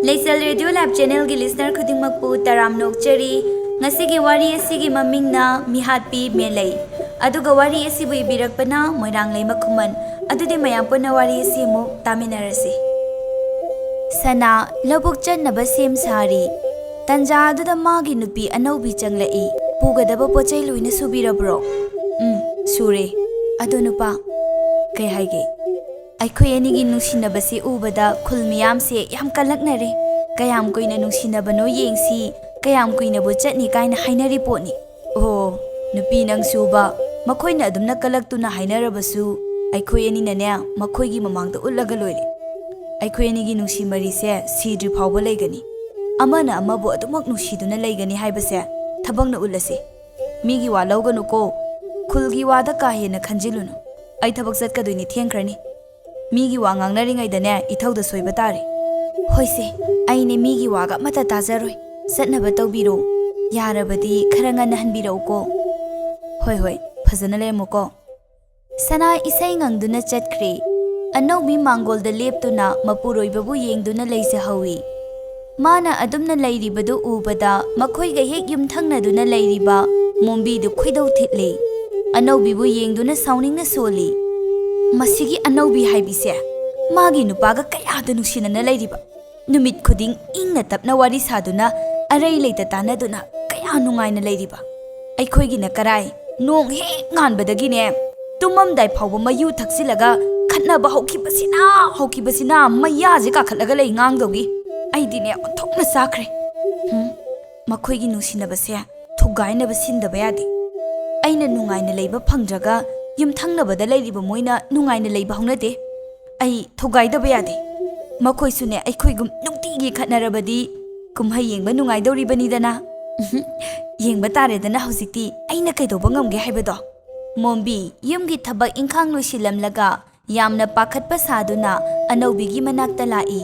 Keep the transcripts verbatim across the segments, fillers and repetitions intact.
ꯂꯩꯆꯦꯜ radio live ꯆꯦꯅꯦꯜꯒꯤ listener ꯈꯨꯗꯤꯡꯃꯛꯄꯨ ꯇꯔꯥꯝꯅ ꯑꯣꯛꯆꯔꯤ꯫ ꯉꯁꯤꯒꯤ ꯋꯥꯔꯤ ꯑꯁꯤꯒꯤ ꯃꯃꯤꯡꯅ ꯃꯤꯍꯥꯠꯄꯤ ꯃꯦꯂꯩ꯫ ꯑꯗꯨꯒ ꯋꯥꯔꯤ ꯑꯁꯤꯕꯨ ꯏꯕꯤꯔꯛꯄꯅ ꯃꯣꯏꯔꯥꯡꯂꯩꯃ ꯈꯨꯃꯟ꯫ ꯑꯗꯨꯗꯤ ꯃꯌꯥꯝ ꯄꯨꯟꯅ ꯋꯥꯔꯤ ꯑꯁꯤ ꯑꯃꯨꯛ ꯇꯥꯃꯤꯟꯅꯔꯁꯤ꯫ ꯁꯅꯥ ꯂꯧꯕꯨꯛ ꯆꯠꯅꯕ ꯁꯦꯝ ꯁꯥꯔꯤ꯫ ꯇꯟꯖꯥ ꯑꯗꯨꯗ ꯃꯥꯒꯤ ꯅꯨꯄꯤ ꯑꯅꯧꯕꯤ ꯆꯪꯂꯛꯏ꯫ "ꯄꯨꯒꯗꯕ ꯄꯣꯠ ꯆꯩ ꯂꯣꯏꯅ ꯁꯨꯕꯤꯔꯕ꯭ꯔꯣ?" "ꯎꯝ, ꯁꯨꯔꯦ꯫ ꯑꯗꯣ ꯅꯨꯄꯥ, ꯀꯩ ꯍꯥꯏꯒꯦ? ꯑꯩꯈꯣꯏ ꯑꯅꯤꯒꯤ ꯅꯨꯡꯁꯤꯅꯕꯁꯤ ꯎꯕꯗ ꯈꯨꯜ ꯃꯤꯌꯥꯝꯁꯦ ꯌꯥꯝ ꯀꯜꯂꯛꯅꯔꯦ꯫ ꯀꯌꯥꯝ ꯀꯨꯏꯅ ꯅꯨꯡꯁꯤꯅꯕꯅꯣ ꯌꯦꯡꯁꯤ, ꯀꯌꯥꯝ ꯀꯨꯏꯅꯕꯨ ꯆꯠꯅꯤ ꯀꯥꯏꯅ ꯍꯥꯏꯅꯔꯤ ꯄꯣꯠꯅꯤ꯫ ꯑꯣ, ꯅꯨꯄꯤ ꯅꯪꯁꯨꯕ, ꯃꯈꯣꯏꯅ ꯑꯗꯨꯝꯅ ꯀꯜꯂꯛꯇꯨꯅ ꯍꯥꯏꯅꯔꯕꯁꯨ, ꯑꯩꯈꯣꯏ ꯑꯅꯤꯅꯅꯦ ꯃꯈꯣꯏꯒꯤ ꯃꯃꯥꯡꯗ ꯎꯠꯂꯒ ꯂꯣꯏꯔꯦ꯫ ꯑꯩꯈꯣꯏ ꯑꯅꯤꯒꯤ ꯅꯨꯡꯁꯤ ꯃꯔꯤꯁꯦ ꯁꯤꯗ꯭ꯔꯤ ꯐꯥꯎꯕ ꯂꯩꯒꯅꯤ꯫ ꯑꯃꯅ ꯑꯃꯕꯨ ꯑꯗꯨꯃꯛ ꯅꯨꯡꯁꯤꯗꯨꯅ ꯂꯩꯒꯅꯤ ꯍꯥꯏꯕꯁꯦ ꯊꯕꯛꯅ ꯎꯠꯂꯁꯤ꯫ ꯃꯤꯒꯤ ꯋꯥ ꯂꯧꯒꯅꯨꯀꯣ꯫ ꯈꯨꯜꯒꯤ ꯋꯥꯗ ꯀꯥ ꯍꯦꯟꯅ ꯈꯟꯖꯤꯜꯂꯨꯅꯨ꯫ ꯑꯩ ꯊꯕꯛ ꯆꯠꯀꯗꯣꯏꯅꯤ, ꯊꯦꯡꯈ꯭ꯔꯅꯤ꯫ ꯃꯤꯒꯤ ꯋꯥ ꯉꯥꯡꯅꯔꯤꯉꯩꯗꯅꯦ ꯏꯊꯧꯗ ꯁꯣꯏꯕ ꯇꯥꯔꯦ꯫ ꯍꯣꯏꯁꯦ, ꯑꯩꯅꯦ ꯃꯤꯒꯤ ꯋꯥꯒ ꯑꯃꯠꯇ ꯇꯥꯖꯔꯣꯏ꯫ ꯆꯠꯅꯕ ꯇꯧꯕꯤꯔꯣ꯫ ꯌꯥꯔꯕꯗꯤ ꯈꯔ ꯉꯟꯅ ꯍꯟꯕꯤꯔꯛꯎꯀꯣ꯫ ꯍꯣꯏ ꯍꯣꯏ, ꯐꯖꯅ ꯂꯩꯔꯝꯃꯨꯀꯣ꯫ ꯁꯅꯥ ꯏꯁꯩ ꯉꯪꯗꯨꯅ ꯆꯠꯈ꯭ꯔꯦ꯫ ꯑꯅꯧꯕꯤ ꯃꯥꯡꯒꯣꯜꯗ ꯂꯦꯞꯇꯨꯅ ꯃꯄꯨꯔꯣꯏꯕꯕꯨ ꯌꯦꯡꯗꯨꯅ ꯂꯩꯖꯍꯧꯏ꯫ ꯃꯥꯅ ꯑꯗꯨꯝꯅ ꯂꯩꯔꯤꯕꯗꯨ ꯎꯕꯗ ꯃꯈꯣꯏꯒ ꯍꯦꯛ ꯌꯨꯝꯊꯪꯅꯗꯨꯅ ꯂꯩꯔꯤꯕ ꯃꯣꯝꯕꯤꯗꯨ ꯈꯣꯏꯗꯧ ꯊꯤꯠꯂꯤ꯫ ꯑꯅꯧꯕꯤꯕꯨ ꯌꯦꯡꯗꯨꯅ ꯁꯥꯎꯅꯤꯡꯅ ꯁꯣꯜꯂꯤ꯫ "ꯃꯁꯤꯒꯤ ꯑꯅꯧꯕꯤ ꯍꯥꯏꯕꯤꯁꯦ ꯃꯥꯒꯤ ꯅꯨꯄꯥꯒ ꯀꯌꯥꯗ ꯅꯨꯡꯁꯤꯅꯅ ꯂꯩꯔꯤꯕ? ꯅꯨꯃꯤꯠ ꯈꯨꯗꯤꯡ ꯏꯪꯅ ꯇꯞꯅ ꯋꯥꯔꯤ ꯁꯥꯗꯨꯅ ꯑꯔꯩ ꯂꯩꯇ ꯇꯥꯟꯅꯗꯨꯅ ꯀꯌꯥ ꯅꯨꯡꯉꯥꯏꯅ ꯂꯩꯔꯤꯕ? ꯑꯩꯈꯣꯏꯒꯤꯅ ꯀꯔꯥꯏ, ꯅꯣꯡ ꯍꯦꯛ ꯉꯥꯟꯕꯗꯒꯤꯅꯦ ꯇꯨꯝꯃꯝꯗꯥꯏ ꯐꯥꯎꯕ ꯃꯌꯨ ꯊꯛꯆꯤꯜꯂꯒ ꯈꯠꯅꯕ ꯍꯧꯈꯤꯕꯁꯤꯅ, ꯍꯧꯈꯤꯕꯁꯤꯅ ꯃꯌꯥꯁꯦ ꯀꯥꯈꯠꯂꯒ ꯂꯩ ꯉꯥꯡꯗꯧꯒꯤ꯫ ꯑꯩꯗꯤꯅꯦ ꯑꯣꯟꯊꯣꯛꯅ ꯆꯥꯈ꯭ꯔꯦ꯫ ꯍꯨꯝ, ꯃꯈꯣꯏꯒꯤ ꯅꯨꯡꯁꯤꯅꯕꯁꯦ ꯊꯨꯒꯥꯏꯅꯕ ꯁꯤꯟꯗꯕ ꯌꯥꯗꯦ꯫ ꯑꯩꯅ ꯅꯨꯡꯉꯥꯏꯅ ꯂꯩꯕ ꯐꯪꯗ꯭ꯔꯒ ꯌꯨꯝꯊꯪꯅꯕꯗ ꯂꯩꯔꯤꯕ ꯃꯣꯏꯅ ꯅꯨꯡꯉꯥꯏꯅ ꯂꯩꯕ ꯍꯧꯅꯗꯦ꯫ ꯑꯩ ꯊꯨꯒꯥꯏꯗꯕ ꯌꯥꯗꯦ꯫ ꯃꯈꯣꯏꯁꯨꯅꯦ ꯑꯩꯈꯣꯏꯒꯨꯝ ꯅꯨꯡꯇꯤꯒꯤ ꯈꯠꯅꯔꯕꯗꯤ ꯀꯨꯝꯍꯩ ꯌꯦꯡꯕ ꯅꯨꯡꯉꯥꯏꯗꯧꯔꯤꯕꯅꯤꯗꯅ꯫ ꯎꯝꯍꯨꯝ, ꯌꯦꯡꯕ ꯇꯥꯔꯦꯗꯅ ꯍꯧꯖꯤꯛꯇꯤ ꯑꯩꯅ ꯀꯩꯗꯧꯕ ꯉꯝꯒꯦ ꯍꯥꯏꯕꯗꯣ꯫ ꯃꯣꯝꯕꯤ, ꯌꯨꯝꯒꯤ ꯊꯕꯛ ꯏꯪꯈꯥꯡ ꯂꯣꯏꯁꯤꯜꯂꯝꯂꯒ ꯌꯥꯝꯅ ꯄꯥꯈꯠꯄ ꯁꯥꯗꯨꯅ ꯑꯅꯧꯕꯤꯒꯤ ꯃꯅꯥꯛꯇ ꯂꯥꯛꯏ꯫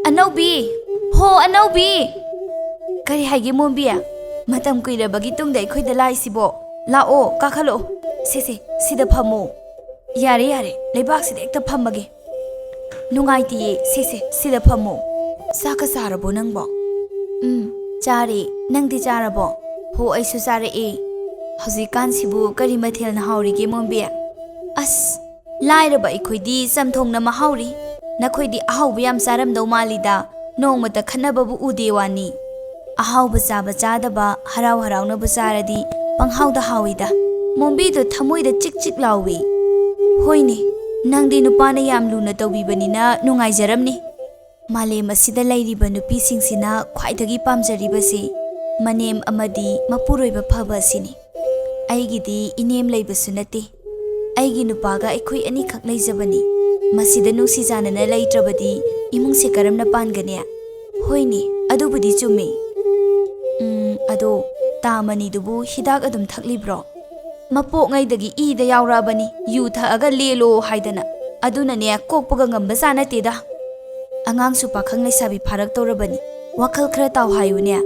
"ꯑꯅꯧꯕꯤ! ꯍꯣ, ꯑꯅꯧꯕꯤ!" "ꯀꯔꯤ ꯍꯥꯏꯒꯦ, ꯃꯣꯝꯕꯤ? ꯃꯇꯝ ꯀꯨꯏꯔꯕꯒꯤ ꯇꯨꯡꯗ ꯑꯩꯈꯣꯏꯗ ꯂꯥꯛꯏꯁꯤꯕꯣ? ꯂꯥꯛꯑꯣ, ꯀꯥꯈꯠꯂꯛꯑꯣ꯫ ꯁꯦ, ꯁꯦ, ꯁꯤꯗ ꯐꯝꯃꯣ꯫ ꯌꯥꯔꯦ, ꯌꯥꯔꯦ, ꯂꯩꯕꯥꯛꯁꯤꯗ ꯍꯦꯛꯇ ꯐꯝꯃꯒꯦ꯫ ꯅꯨꯡꯉꯥꯏꯇꯤꯌꯦ, ꯁꯦ ꯁꯦ, ꯁꯤꯗ ꯐꯝꯃꯣ꯫ ꯆꯥꯛꯀ ꯆꯥꯔꯕꯣ ꯅꯪꯕꯣ? ꯎꯝ, ꯆꯥꯔꯦ꯫ ꯅꯪꯗꯤ ꯆꯥꯔꯕꯣ? ꯍꯣ, ꯑꯩꯁꯨ ꯆꯥꯔꯛꯑꯦ꯫ ꯍꯧꯖꯤꯛꯀꯥꯟꯁꯤꯕꯨ ꯀꯔꯤ ꯃꯊꯦꯜꯅ ꯍꯥꯎꯔꯤꯒꯦ, ꯃꯣꯝꯕꯤ? ꯑꯁ, ꯂꯥꯏꯔꯕ ꯑꯩꯈꯣꯏꯗꯤ ꯆꯝꯊꯣꯡꯅ ꯃꯍꯥꯎꯔꯤ꯫ ꯅꯈꯣꯏꯗꯤ ꯑꯍꯥꯎꯕ ꯌꯥꯝ ꯆꯥꯔꯝꯗꯧ ꯃꯥꯜꯂꯤꯗ, ꯅꯣꯡꯃꯇ ꯈꯠꯅꯕꯕꯨ ꯎꯗꯦ ꯋꯥꯅꯤ꯫ ꯑꯍꯥꯎꯕ ꯆꯥꯕ ꯆꯥꯗꯕ, ꯍꯔꯥꯎ ꯍꯔꯥꯎꯅꯕꯨ ꯆꯥꯔꯗꯤ ꯄꯪꯍꯥꯎꯗ ꯍꯥꯎꯏꯗ꯫ ꯃꯣꯝꯕꯤꯗꯣ ꯊꯃꯣꯏꯗ ꯆꯤꯛ ꯆꯤꯛ ꯂꯥꯎꯏ꯫ ꯍꯣꯏꯅꯦ, ꯅꯪꯗꯤ ꯅꯨꯄꯥꯅ ꯌꯥꯝ ꯂꯨꯅ ꯇꯧꯕꯤꯕꯅꯤꯅ ꯅꯨꯡꯉꯥꯏꯖꯔꯝꯅꯤ꯫ ꯃꯥꯂꯦꯝ ꯑꯁꯤꯗ ꯂꯩꯔꯤꯕ ꯅꯨꯄꯤꯁꯤꯡꯁꯤꯅ ꯈ꯭ꯋꯥꯏꯗꯒꯤ ꯄꯥꯝꯖꯔꯤꯕꯁꯤ ꯃꯅꯦꯝ ꯑꯃꯗꯤ ꯃꯄꯨꯔꯣꯏꯕ ꯐꯕ ꯑꯁꯤꯅꯤ꯫ ꯑꯩꯒꯤꯗꯤ ꯏꯅꯦꯝ ꯂꯩꯕꯁꯨ ꯅꯠꯇꯦ꯫ ꯑꯩꯒꯤ ꯅꯨꯄꯥꯒ ꯑꯩꯈꯣꯏ ꯑꯅꯤꯈꯛ ꯂꯩꯖꯕꯅꯤ꯫ ꯃꯁꯤꯗ ꯅꯨꯡꯁꯤ ꯆꯥꯟꯅꯅ ꯂꯩꯇ꯭ꯔꯕꯗꯤ ꯏꯃꯨꯡꯁꯦ ꯀꯔꯝꯅ ꯄꯥꯟꯒꯅꯤ? ꯍꯣꯏꯅꯦ, ꯑꯗꯨꯕꯨꯗꯤ ꯆꯨꯝꯃꯤ꯫ ꯎꯝ, ꯑꯗꯣ ꯇꯥ ꯃꯅꯤꯗꯨꯕꯨ ꯍꯤꯗꯥꯛ ꯑꯗꯨꯝ ꯊꯛꯂꯤꯕ꯭ꯔꯣ? ꯃꯄꯣꯛꯉꯩꯗꯒꯤ ꯏꯗ ꯌꯥꯎꯔꯛꯑꯕꯅꯤ, ꯌꯨ ꯊꯛꯑꯒ ꯂꯦꯜꯂꯣ ꯍꯥꯏꯗꯅ꯫ ꯑꯗꯨꯅꯅꯦ, ꯀꯣꯛꯄꯒ ꯉꯝꯕꯖꯥꯠ ꯅꯠꯇꯦꯗ꯫ ꯑꯉꯥꯡꯁꯨ ꯄꯥꯈꯪ ꯂꯩꯁꯥꯕꯤ ꯐꯥꯔꯛꯇꯧꯔꯕꯅꯤ, ꯋꯥꯈꯜ ꯈꯔ ꯇꯥꯎ ꯍꯥꯏꯌꯨꯅꯦ꯫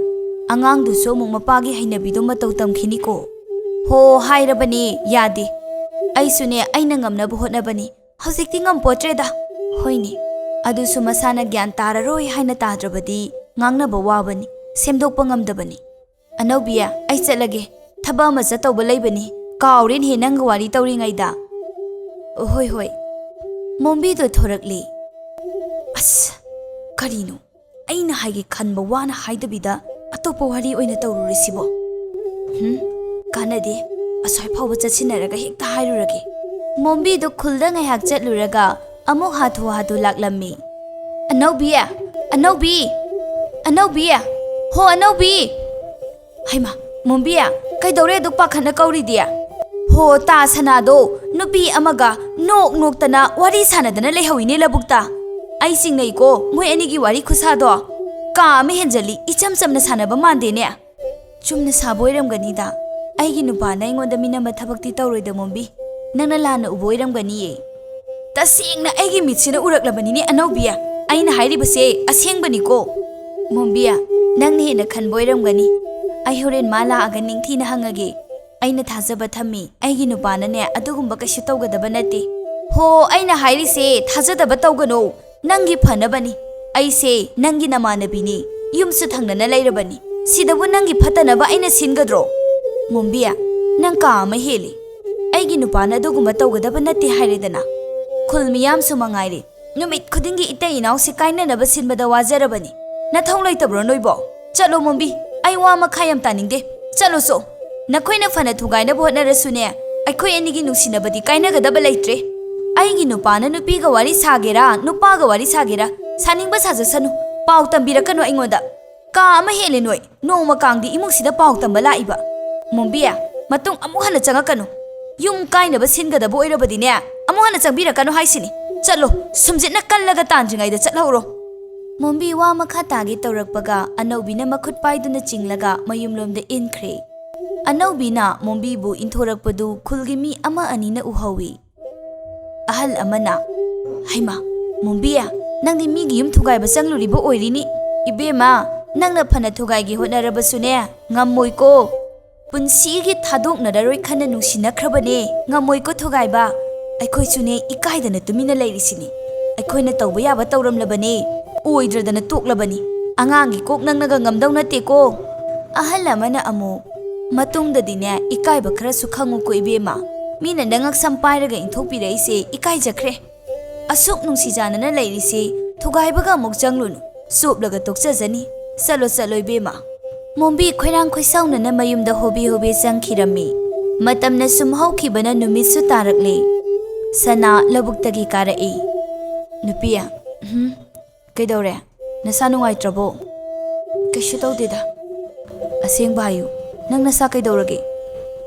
ꯑꯉꯥꯡꯗꯨꯁꯨ ꯑꯃꯨꯛ ꯃꯄꯥꯒꯤ ꯍꯩꯅꯕꯤꯗꯣ ꯃꯇꯧ ꯇꯝꯈꯤꯅꯤꯀꯣ꯫ ꯍꯣ, ꯍꯥꯏꯔꯕꯅꯦ, ꯌꯥꯗꯦ꯫ ꯑꯩꯁꯨꯅꯦ, ꯑꯩꯅ ꯉꯝꯅꯕ ꯍꯣꯠꯅꯕꯅꯤ, ꯍꯧꯖꯤꯛꯇꯤ ꯉꯝꯄꯣꯠꯇ꯭ꯔꯦꯗ꯫ ꯍꯣꯏꯅꯦ, ꯑꯗꯨꯁꯨ ꯃꯁꯥꯅ ꯒ꯭ꯌꯥꯟ ꯇꯥꯔꯔꯣꯏ ꯍꯥꯏꯅ ꯇꯥꯗ꯭ꯔꯕꯗꯤ ꯉꯥꯡꯅꯕ ꯋꯥꯕꯅꯤ, ꯁꯦꯝꯗꯣꯛꯄ ꯉꯝꯗꯕꯅꯤ꯫ ꯑꯅꯧꯕꯤ, ꯑꯩ ꯆꯠꯂꯒꯦ, ꯊꯕꯛ ꯑꯃ ꯆꯠꯇꯧꯕ ꯂꯩꯕꯅꯤ, ꯀꯥꯎꯔꯦꯅꯦꯍꯦ ꯅꯪꯒ ꯋꯥꯔꯤ ꯇꯧꯔꯤꯉꯩꯗ꯫ ꯍꯣꯏ, ꯍꯣꯏ꯫ ꯃꯣꯝꯕꯤꯗꯣ ꯊꯣꯔꯛꯂꯦ꯫ ꯑꯁ, ꯀꯔꯤꯅꯣ? ꯑꯩꯅ ꯍꯥꯏꯒꯦ ꯈꯟꯕ ꯋꯥꯅ ꯍꯥꯏꯗꯕꯤꯗ ꯑꯇꯣꯞꯄ ꯋꯥꯔꯤ ꯑꯣꯏꯅ ꯇꯧꯔꯨꯔꯤꯁꯤꯕꯣ? ꯍꯨꯝ, ꯀꯥꯟꯅꯗꯦ꯫ ꯑꯁ꯭ꯋꯥꯏ ꯐꯥꯎꯕ ꯆꯠꯁꯤꯟꯅꯔꯒ ꯍꯦꯛꯇ ꯍꯥꯏꯔꯨꯔꯒꯦ꯫ ꯃꯣꯝꯕꯤꯗꯣ ꯈꯨꯜꯗ ꯉꯥꯏꯍꯥꯛ ꯆꯠꯂꯨꯔꯒ ꯑꯃꯨꯛ ꯍꯥꯊꯨ ꯍꯥꯊꯨ ꯂꯥꯛꯂꯝꯃꯤ꯫ "ꯑꯅꯧꯕꯤ! ꯑꯅꯧꯕꯤ! ꯑꯅꯧꯕꯤ! ꯍꯣ, ꯑꯅꯧꯕꯤ!" ꯍꯩꯃꯥ, ꯃꯣꯝꯕꯤ, ꯀꯩꯗꯧꯔꯦ ꯑꯗꯨꯛ ꯄꯥꯈꯠꯅ ꯀꯧꯔꯤꯗꯤ? ꯍꯣ, ꯇꯥ ꯁꯅꯥꯗꯣ ꯅꯨꯄꯤ ꯑꯃꯒ ꯅꯣꯛ ꯅꯣꯛꯇꯅ ꯋꯥꯔꯤ ꯁꯥꯟꯅꯗꯅ ꯂꯩꯍꯧꯏꯅꯦ ꯂꯧꯕꯨꯛꯇ꯫ ꯑꯩ ꯆꯤꯡꯅꯩꯀꯣ ꯃꯣꯏ ꯑꯅꯤꯒꯤ ꯋꯥꯔꯤ ꯈꯨꯁꯥꯗꯣ꯫ ꯀꯥ ꯑꯃ ꯍꯦꯟꯖꯜꯂꯤ, ꯏꯆꯝ ꯆꯝꯅ ꯁꯥꯟꯅꯕ ꯃꯥꯟꯗꯦꯅꯦ꯫ ꯆꯨꯝꯅ ꯁꯥꯕ ꯑꯣꯏꯔꯝꯒꯅꯤꯗ꯫ ꯑꯩꯒꯤ ꯅꯨꯄꯥꯅ ꯑꯩꯉꯣꯟꯗ ꯃꯤꯅꯝꯕ ꯊꯕꯛꯇꯤ ꯇꯧꯔꯣꯏꯗ, ꯃꯣꯝꯕꯤ꯫ ꯅꯪꯅ ꯂꯥꯟꯅ ꯎꯕ ꯑꯣꯏꯔꯝꯒꯅꯤꯌꯦ꯫ ꯇꯁꯦꯡꯅ ꯑꯩꯒꯤ ꯃꯤꯠꯁꯤꯅ ꯎꯔꯛꯂꯕꯅꯤꯅꯦ, ꯑꯅꯧꯕꯤ꯫ ꯑꯩꯅ ꯍꯥꯏꯔꯤꯕꯁꯦ ꯑꯁꯦꯡꯕꯅꯤꯀꯣ꯫ ꯃꯣꯝꯕꯤ, ꯅꯪꯅ ꯍꯦꯟꯅ ꯈꯟꯕ ꯑꯣꯏꯔꯝꯒꯅꯤ꯫ ꯑꯩ ꯍꯣꯔꯦꯟ ꯃꯥ ꯂꯥꯛꯑꯒ ꯅꯤꯡꯊꯤꯅ ꯍꯪꯉꯒꯦ꯫ ꯑꯩꯅ ꯊꯥꯖꯕ ꯊꯝꯃꯤ, ꯑꯩꯒꯤ ꯅꯨꯄꯥꯅꯅꯦ ꯑꯗꯨꯒꯨꯝꯕ ꯀꯩꯁꯨ ꯇꯧꯒꯗꯕ ꯅꯠꯇꯦ꯫ ꯍꯣ, ꯑꯩꯅ ꯍꯥꯏꯔꯤꯁꯦ ꯊꯥꯖꯗꯕ ꯇꯧꯒꯅꯣ꯫ ꯅꯪꯒꯤ ꯐꯅꯕꯅꯤ꯫ ꯑꯩꯁꯦ ꯅꯪꯒꯤ ꯅꯃꯥꯟꯅꯕꯤꯅꯤ꯫ ꯌꯨꯝꯁꯨ ꯊꯪꯅꯅ ꯂꯩꯔꯕꯅꯤ꯫ ꯁꯤꯗꯕꯨ ꯅꯪꯒꯤ ꯐꯠꯇꯅꯕ ꯑꯩꯅ ꯁꯤꯟꯒꯗ꯭ꯔꯣ? ꯃꯣꯝꯕꯤ, ꯅꯪ ꯀꯥ ꯑꯃ ꯍꯦꯜꯂꯤ꯫ ꯑꯩꯒꯤ ꯅꯨꯄꯥꯅ ꯑꯗꯨꯒꯨꯝꯕ ꯇꯧꯒꯗꯕ ꯅꯠꯇꯦ ꯍꯥꯏꯔꯦꯗꯅ꯫ ꯈꯨꯜ ꯃꯤꯌꯥꯝꯁꯨ ꯃꯉꯥꯏꯔꯦ꯫ ꯅꯨꯃꯤꯠ ꯈꯨꯗꯤꯡꯒꯤ ꯏꯇꯩ ꯏꯅꯥꯎꯁꯤ ꯀꯥꯏꯅꯅꯕ ꯁꯤꯟꯕꯗ ꯋꯥꯖꯔꯕꯅꯤ꯫ ꯅꯊꯧ ꯂꯩꯇꯕ꯭ꯔꯣ ꯅꯣꯏꯕꯣ? ꯆꯠꯂꯣ ꯃꯣꯝꯕꯤ, ꯑꯩ ꯋꯥ ꯃꯈꯥ ꯌꯥꯝ ꯇꯥꯅꯤꯡꯗꯦ꯫ ꯆꯠꯂꯣ ꯆꯣ꯫ ꯅꯈꯣꯏꯅ ꯐꯅ ꯊꯨꯒꯥꯏꯅꯕ ꯍꯣꯠꯅꯔꯁꯨꯅꯦ, ꯑꯩꯈꯣꯏ ꯑꯅꯤꯒꯤ ꯅꯨꯡꯁꯤꯅꯕꯗꯤ ꯀꯥꯏꯅꯒꯗꯕ ꯂꯩꯇ꯭ꯔꯦ꯫ ꯑꯩꯒꯤ ꯅꯨꯄꯥꯅ ꯅꯨꯄꯤꯒ ꯋꯥꯔꯤ ꯁꯥꯒꯦꯔꯥ, ꯅꯨꯄꯥꯒ ꯋꯥꯔꯤ ꯁꯥꯒꯦꯔꯥ, ꯁꯥꯅꯤꯡꯕ ꯁꯥꯖꯁꯅꯨ꯫ ꯄꯥꯎ ꯇꯝꯕꯤꯔꯛꯀꯅꯨ ꯑꯩꯉꯣꯟꯗ꯫ ꯀꯥ ꯑꯃ ꯍꯦꯜꯂꯦ ꯅꯣꯏ꯫ ꯅꯣꯡꯃ ꯀꯥꯡꯗꯤ ꯏꯃꯨꯡꯁꯤꯗ ꯄꯥꯎ ꯇꯝꯕ ꯂꯥꯛꯏꯕ꯫ ꯃꯣꯝꯕꯤ, ꯃꯇꯨꯡ ꯑꯃꯨꯛ ꯍꯟꯅ ꯆꯪꯉꯛꯀꯅꯨ꯫ ꯌꯨꯝ ꯀꯥꯏꯅꯕ ꯁꯤꯟꯒꯗꯕ ꯑꯣꯏꯔꯕꯗꯤꯅꯦ, ꯑꯃꯨꯛ ꯍꯟꯅ ꯆꯪꯕꯤꯔꯛꯀꯅꯨ ꯍꯥꯏꯁꯤꯅꯤ꯫ ꯆꯠꯂꯣ, ꯁꯨꯝꯖꯤꯠꯅ ꯀꯜꯂꯒ ꯇꯥꯟꯗ꯭ꯔꯤꯉꯩꯗ ꯆꯠꯍꯧꯔꯣ꯫ ꯃꯣꯝꯕꯤ ꯋꯥ ꯃꯈꯥ ꯇꯥꯒꯦ ꯇꯧꯔꯛꯄꯒ ꯑꯅꯧꯕꯤꯅ ꯃꯈꯨꯠ ꯄꯥꯏꯗꯨꯅ ꯆꯤꯡꯂꯒ ꯃꯌꯨꯝꯂꯣꯝꯗ ꯏꯟꯈ꯭ꯔꯦ꯫ ꯑꯅꯧꯕꯤꯅ ꯃꯣꯝꯕꯤꯕꯨ ꯏꯟꯊꯣꯔꯛꯄꯗꯨ ꯈꯨꯜꯒꯤ ꯃꯤ ꯑꯃ ꯑꯅꯤꯅ ꯎꯍꯧꯏ꯫ ꯑꯍꯜ ꯑꯃꯅ, "ꯍꯩꯃꯥ, ꯃꯣꯝꯕꯤ, ꯅꯪꯗꯤ ꯃꯤꯒꯤ ꯌꯨꯝ ꯊꯨꯒꯥꯏꯕ ꯆꯪꯂꯨꯔꯤꯕ ꯑꯣꯏꯔꯤꯅꯤ꯫ ꯏꯕꯦꯝꯃ, ꯅꯪꯅ ꯐꯅ ꯊꯨꯒꯥꯏꯒꯦ ꯍꯣꯠꯅꯔꯕꯁꯨꯅꯦ, ꯉꯝꯃꯣꯏꯀꯣ꯫ ꯄꯨꯟꯁꯤꯒꯤ ꯊꯥꯗꯣꯛꯅꯔꯔꯣꯏ ꯈꯟꯅ ꯅꯨꯡꯁꯤꯅꯈ꯭ꯔꯕꯅꯦ꯫ ꯉꯝꯃꯣꯏꯀꯣ ꯊꯨꯒꯥꯏꯕ꯫ ꯑꯩꯈꯣꯏꯁꯨꯅꯦ ꯏꯀꯥꯏꯗꯅ ꯇꯨꯃꯤꯟꯅ ꯂꯩꯔꯤꯁꯤꯅꯤ꯫ ꯑꯩꯈꯣꯏꯅ ꯇꯧꯕ ꯌꯥꯕ ꯇꯧꯔꯝꯂꯕꯅꯦ꯫ ꯑꯣꯏꯗ꯭ꯔꯗꯅ ꯇꯣꯛꯂꯕꯅꯤ꯫ ꯑꯉꯥꯡꯒꯤ ꯀꯣꯛ ꯅꯪꯅꯒ ꯉꯝꯗꯧ ꯅꯠꯇꯦꯀꯣ"꯫ ꯑꯍꯜ ꯑꯃꯅ ꯑꯃꯨꯛ, "ꯃꯇꯨꯡꯗꯗꯤꯅꯦ ꯏꯀꯥꯏꯕ ꯈꯔꯁꯨ ꯈꯪꯉꯨꯀꯣ ꯏꯕꯦꯝꯃ꯫ ꯃꯤꯅ ꯅꯉꯛꯁꯝ ꯄꯥꯏꯔꯒ ꯏꯟꯊꯣꯛꯄꯤꯔꯛꯏꯁꯦ ꯏꯀꯥꯏꯖꯈ꯭ꯔꯦ꯫ ꯑꯁꯨꯛ ꯅꯨꯡꯁꯤ ꯆꯥꯟꯅꯅ ꯂꯩꯔꯤꯁꯤ ꯊꯨꯒꯥꯏꯕꯒ ꯑꯃꯨꯛ ꯆꯪꯂꯨꯅꯨ꯫ ꯆꯣꯞꯂꯒ ꯇꯣꯛꯆꯖꯅꯤ꯫ ꯆꯠꯂꯣ, ꯆꯠꯂꯣ ꯏꯕꯦꯝꯃ"꯫ ꯃꯣꯝꯕꯤ ꯈꯣꯏꯔꯥꯡ ꯈꯣꯏꯁꯥꯎꯅꯅ ꯃꯌꯨꯝꯗ ꯍꯣꯕꯦ ꯍꯣꯕꯦ ꯆꯪꯈꯤꯔꯝꯃꯤ꯫ ꯃꯇꯝꯅ ꯁꯨꯝ ꯍꯧꯈꯤꯕꯅ ꯅꯨꯃꯤꯠꯁꯨ ꯇꯥꯔꯛꯂꯦ꯫ ꯁꯅꯥ ꯂꯧꯕꯨꯛꯇꯒꯤ ꯀꯥꯔꯛꯏ꯫ "ꯅꯨꯄꯤ, ꯎꯝ, ꯀꯩꯗꯧꯔꯦ? ꯅꯁꯥ ꯅꯨꯡꯉꯥꯏꯇ꯭ꯔꯕꯣ?" "ꯀꯩꯁꯨ ꯇꯧꯗꯦꯗ"꯫ "ꯑꯁꯦꯡꯕ ꯍꯥꯏꯌꯨ, ꯅꯪ ꯅꯁꯥ ꯀꯩꯗꯧꯔꯒꯦ?"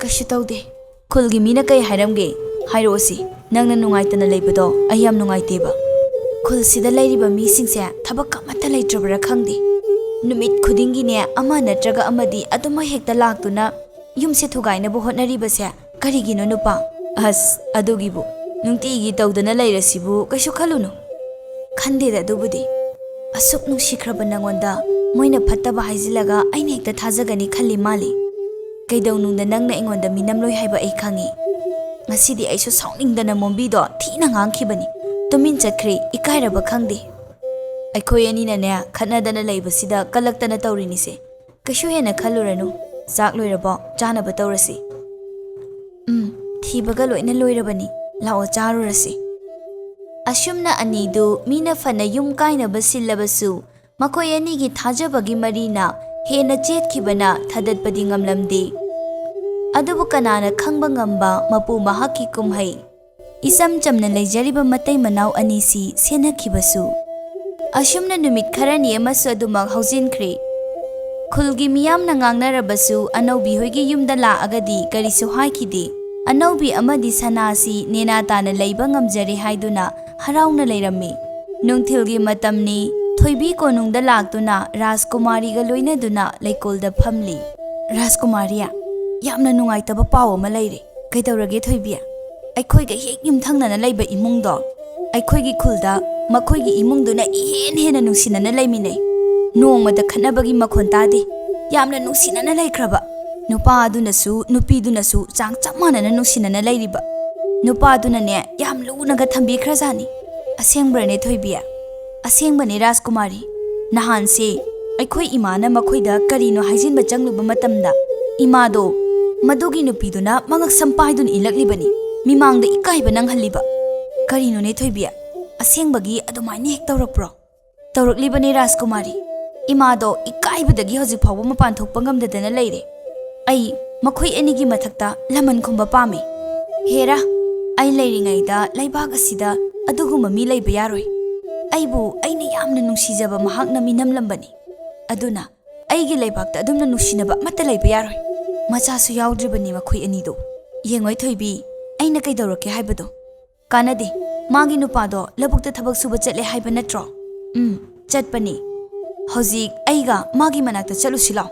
"ꯀꯩꯁꯨ ꯇꯧꯗꯦ"꯫ "ꯈꯨꯜꯒꯤ ꯃꯤꯅ ꯀꯩ ꯍꯥꯏꯔꯝꯒꯦ? ꯍꯥꯏꯔꯛꯑꯣꯁꯤ, ꯅꯪꯅ ꯅꯨꯡꯉꯥꯏꯇꯅ ꯂꯩꯕꯗꯣ ꯑꯩ ꯌꯥꯝ ꯅꯨꯡꯉꯥꯏꯇꯦꯕ꯫ ꯈꯨꯜꯁꯤꯗ ꯂꯩꯔꯤꯕ ꯃꯤꯁꯤꯡꯁꯦ ꯊꯕꯛ ꯑꯃꯠꯇ ꯂꯩꯇ꯭ꯔꯕ꯭ꯔꯥ ꯈꯪꯗꯦ꯫ ꯅꯨꯃꯤꯠ ꯈꯨꯗꯤꯡꯒꯤꯅꯦ ꯑꯃ ꯅꯠꯇ꯭ꯔꯒ ꯑꯃꯗꯤ ꯑꯗꯨꯝ ꯍꯦꯛꯇ ꯂꯥꯛꯇꯨꯅ ꯌꯨꯝꯁꯦ ꯊꯨꯒꯥꯏꯅꯕ ꯍꯣꯠꯅꯔꯤꯕꯁꯦ ꯀꯔꯤꯒꯤꯅꯣ ꯅꯨꯄꯥ?" "ꯑꯁ, ꯑꯗꯨꯒꯤꯕꯨ ꯅꯨꯡꯇꯤꯒꯤ ꯇꯧꯗꯅ ꯂꯩꯔꯁꯤꯕꯨ ꯀꯩꯁꯨ ꯈꯜꯂꯨꯅꯨ"꯫ "ꯈꯟꯗꯦꯗ ꯑꯗꯨꯕꯨꯗꯤ꯫ ꯑꯁꯨꯛ ꯅꯨꯡꯁꯤꯈ꯭ꯔꯕ ꯅꯉꯣꯟꯗ ꯃꯣꯏꯅ ꯐꯠꯇꯕ ꯍꯥꯏꯖꯤꯜꯂꯒ ꯑꯩꯅ ꯍꯦꯛꯇ ꯊꯥꯖꯒꯅꯤ ꯈꯜꯂꯤ ꯃꯥꯜꯂꯤ꯫ ꯀꯩꯗꯧꯅꯨꯡꯗ ꯅꯪꯅ ꯑꯩꯉꯣꯟꯗ ꯃꯤꯅꯝꯂꯣꯏ ꯍꯥꯏꯕ ꯑꯩ ꯈꯪꯉꯤ"꯫ ꯉꯁꯤꯗꯤ ꯑꯩꯁꯨ ꯁꯥꯎꯅꯤꯡꯗꯅ ꯃꯣꯝꯕꯤꯗꯣ ꯊꯤꯅ ꯉꯥꯡꯈꯤꯕꯅꯤ꯫ ꯇꯨꯃꯤꯟ ꯆꯠꯈ꯭ꯔꯦ, ꯏꯀꯥꯏꯔꯕ ꯈꯪꯗꯦ꯫ ꯑꯩꯈꯣꯏ ꯑꯅꯤꯅꯅꯦ ꯈꯠꯅꯗꯅ ꯂꯩꯕꯁꯤꯗ ꯀꯜꯂꯛꯇꯅ ꯇꯧꯔꯤꯅꯤꯁꯦ꯫ ꯀꯩꯁꯨ ꯍꯦꯟꯅ ꯈꯜꯂꯨꯔꯅꯨ꯫ ꯆꯥꯛ ꯂꯣꯏꯔꯕꯣ? ꯆꯥꯅꯕ ꯇꯧꯔꯁꯤ꯫ ꯎꯝ, ꯊꯤꯕꯒ ꯂꯣꯏꯅ ꯂꯣꯏꯔꯕꯅꯤ꯫ ꯂꯥꯛꯑꯣ, ꯆꯥꯔꯨꯔꯁꯤ꯫ ꯑꯁꯨꯝꯅ ꯑꯅꯤꯗꯨ ꯃꯤꯅ ꯐꯅ ꯌꯨꯝ ꯀꯥꯏꯅꯕ ꯁꯤꯜꯂꯕꯁꯨ, ꯃꯈꯣꯏ ꯑꯅꯤꯒꯤ ꯊꯥꯖꯕꯒꯤ ꯃꯔꯤꯅ ꯍꯦꯟꯅ ꯆꯦꯠꯈꯤꯕꯅ ꯊꯥꯗꯠꯄꯗꯤ ꯉꯝꯂꯝꯗꯦ꯫ ꯑꯗꯨꯕꯨ ꯀꯅꯥꯅ ꯈꯪꯕ ꯉꯝꯕ ꯃꯄꯨ ꯃꯍꯥꯛꯀꯤ ꯀꯨꯝꯍꯩ? ꯏꯆꯝ ꯆꯝꯅ ꯂꯩꯖꯔꯤꯕ ꯃꯇꯩ ꯃꯅꯥꯎ ꯑꯅꯤꯁꯤ ꯁꯦꯟꯅꯈꯤꯕꯁꯨ꯫ ꯑꯁꯨꯝꯅ ꯅꯨꯃꯤꯠ ꯈꯔꯅꯤ ꯑꯃꯁꯨ ꯑꯗꯨꯃꯛ ꯍꯧꯖꯤꯟꯈ꯭ꯔꯦ꯫ ꯈꯨꯜꯒꯤ ꯃꯤꯌꯥꯝꯅ ꯉꯥꯡꯅꯔꯕꯁꯨ ꯑꯅꯧꯕꯤ ꯍꯣꯏꯒꯤ ꯌꯨꯝꯗ ꯂꯥꯛꯑꯒꯗꯤ ꯀꯔꯤꯁꯨ ꯍꯥꯏꯈꯤꯗꯦ꯫ ꯑꯅꯧꯕꯤ ꯑꯃꯗꯤ ꯁꯅꯥꯁꯤ ꯅꯦꯅꯥ ꯇꯥꯅ ꯂꯩꯕ ꯉꯝꯖꯔꯦ ꯍꯥꯏꯗꯨꯅ ꯍꯔꯥꯎꯅ ꯂꯩꯔꯝꯃꯤ꯫ ꯅꯨꯡꯊꯤꯜꯒꯤ ꯃꯇꯝꯅꯤ꯫ ꯊꯣꯏꯕꯤ ꯀꯣꯅꯨꯡꯗ ꯂꯥꯛꯇꯨꯅ ꯔꯥꯖꯀꯨꯃꯥꯔꯤꯒ ꯂꯣꯏꯅꯗꯨꯅ ꯂꯩꯀꯣꯜꯗ ꯐꯝꯂꯤ꯫ ꯔꯥꯖꯀꯨꯃꯥꯔꯤ, ꯌꯥꯝꯅ ꯅꯨꯡꯉꯥꯏꯇꯕ ꯄꯥꯎ ꯑꯃ ꯂꯩꯔꯦ꯫ ꯀꯩꯗꯧꯔꯒꯦ ꯊꯣꯏꯕꯤ? ꯑꯩꯈꯣꯏꯒ ꯍꯦꯛ ꯌꯨꯝꯊꯪꯅꯅ ꯂꯩꯕ ꯏꯃꯨꯡꯗꯣ, ꯑꯩꯈꯣꯏꯒꯤ ꯈꯨꯜꯗ ꯃꯈꯣꯏꯒꯤ ꯏꯃꯨꯡꯗꯨꯅ ꯏꯍꯦꯟ ꯍꯦꯟꯅ ꯅꯨꯡꯁꯤꯅꯅ ꯂꯩꯃꯤꯟꯅꯩ꯫ ꯅꯣꯡꯃꯗ ꯈꯠꯅꯕꯒꯤ ꯃꯈꯣꯟ ꯇꯥꯗꯦ꯫ ꯌꯥꯝꯅ ꯅꯨꯡꯁꯤꯅꯅ ꯂꯩꯈ꯭ꯔꯕ꯫ ꯅꯨꯄꯥ ꯑꯗꯨꯅꯁꯨ ꯅꯨꯄꯤꯗꯨꯅꯁꯨ ꯆꯥꯡ ꯆꯞ ꯃꯥꯟꯅꯅ ꯅꯨꯡꯁꯤꯅꯅ ꯂꯩꯔꯤꯕ꯫ ꯅꯨꯄꯥꯗꯨꯅꯅꯦ ꯌꯥꯝ ꯂꯨꯅꯒ ꯊꯝꯕꯤꯈ꯭ꯔꯖꯥꯠꯅꯤ꯫ ꯑꯁꯦꯡꯕ꯭ꯔꯅꯦ ꯊꯣꯏꯕꯤ? ꯑꯁꯦꯡꯕꯅꯦ ꯔꯥꯖꯀꯨꯃꯥꯔꯤ꯫ ꯅꯍꯥꯟꯁꯦ ꯑꯩꯈꯣꯏ ꯏꯃꯥꯅ ꯃꯈꯣꯏꯗ ꯀꯔꯤꯅꯣ ꯍꯥꯏꯖꯤꯟꯕ ꯆꯪꯂꯨꯕ ꯃꯇꯝꯗ, ꯏꯃꯥꯗꯣ ꯃꯗꯨꯒꯤ ꯅꯨꯄꯤꯗꯨꯅ ꯃꯉꯛꯁꯝ ꯄꯥꯏꯗꯨꯅ ꯏꯜꯂꯛꯂꯤꯕꯅꯤ, ꯃꯤꯃꯥꯡꯗ ꯏꯀꯥꯏꯕ ꯅꯪꯍꯜꯂꯤꯕ꯫ ꯀꯔꯤꯅꯣꯅꯦ ꯊꯣꯏꯕꯤ? ꯑꯁꯦꯡꯕꯒꯤ ꯑꯗꯨꯃꯥꯏꯅ ꯍꯦꯛ ꯇꯧꯔꯛꯄ꯭ꯔꯣ? ꯇꯧꯔꯛꯂꯤꯕꯅꯤ ꯔꯥꯖꯀꯨꯃꯥꯔꯤ꯫ ꯏꯃꯥꯗꯣ ꯏꯀꯥꯏꯕꯗꯒꯤ ꯍꯧꯖꯤꯛ ꯐꯥꯎꯕ ꯃꯄꯥꯟ ꯊꯣꯛꯄ ꯉꯝꯗꯗꯅ ꯂꯩꯔꯦ꯫ ꯑꯩ ꯃꯈꯣꯏ ꯑꯅꯤꯒꯤ ꯃꯊꯛꯇ ꯂꯃꯟ ꯈꯨꯝꯕ ꯄꯥꯝꯃꯤ꯫ ꯍꯦꯔꯥ, ꯑꯩ ꯂꯩꯔꯤꯉꯩꯗ ꯂꯩꯕꯥꯛ ꯑꯁꯤꯗ ꯑꯗꯨꯒꯨꯝꯕ ꯃꯤ ꯂꯩꯕ ꯌꯥꯔꯣꯏ꯫ ꯑꯩꯕꯨ ꯑꯩꯅ ꯌꯥꯝꯅ ꯅꯨꯡꯁꯤꯖꯕ ꯃꯍꯥꯛꯅ ꯃꯤꯅꯝꯂꯝꯕꯅꯤ꯫ ꯑꯗꯨꯅ ꯑꯩꯒꯤ ꯂꯩꯕꯥꯛꯇ ꯑꯗꯨꯝꯅ ꯅꯨꯡꯁꯤꯅꯕ ꯑꯃꯠꯇ ꯂꯩꯕ ꯌꯥꯔꯣꯏ꯫ ꯃꯆꯥꯁꯨ ꯌꯥꯎꯗ꯭ꯔꯤꯕꯅꯤ ꯃꯈꯣꯏ ꯑꯅꯤꯗꯣ꯫ ꯌꯦꯡꯉꯣꯏ ꯊꯣꯏꯕꯤ, ꯑꯩꯅ ꯀꯩꯗꯧꯔꯛꯀꯦ ꯍꯥꯏꯕꯗꯣ? ꯀꯥꯟꯅꯗꯦ꯫ ꯃꯥꯒꯤ ꯅꯨꯄꯥꯗꯣ ꯂꯧꯕꯨꯛꯇ ꯊꯕꯛ ꯁꯨꯕ ꯆꯠꯂꯦ ꯍꯥꯏꯕ ꯅꯠꯇ꯭ꯔꯣ? ꯎꯝ, ꯆꯠꯄꯅꯤ꯫ ꯍꯧꯖꯤꯛ ꯑꯩꯒ ꯃꯥꯒꯤ ꯃꯅꯥꯛꯇ ꯆꯠꯂꯨꯁꯤ ꯂꯥꯎ꯫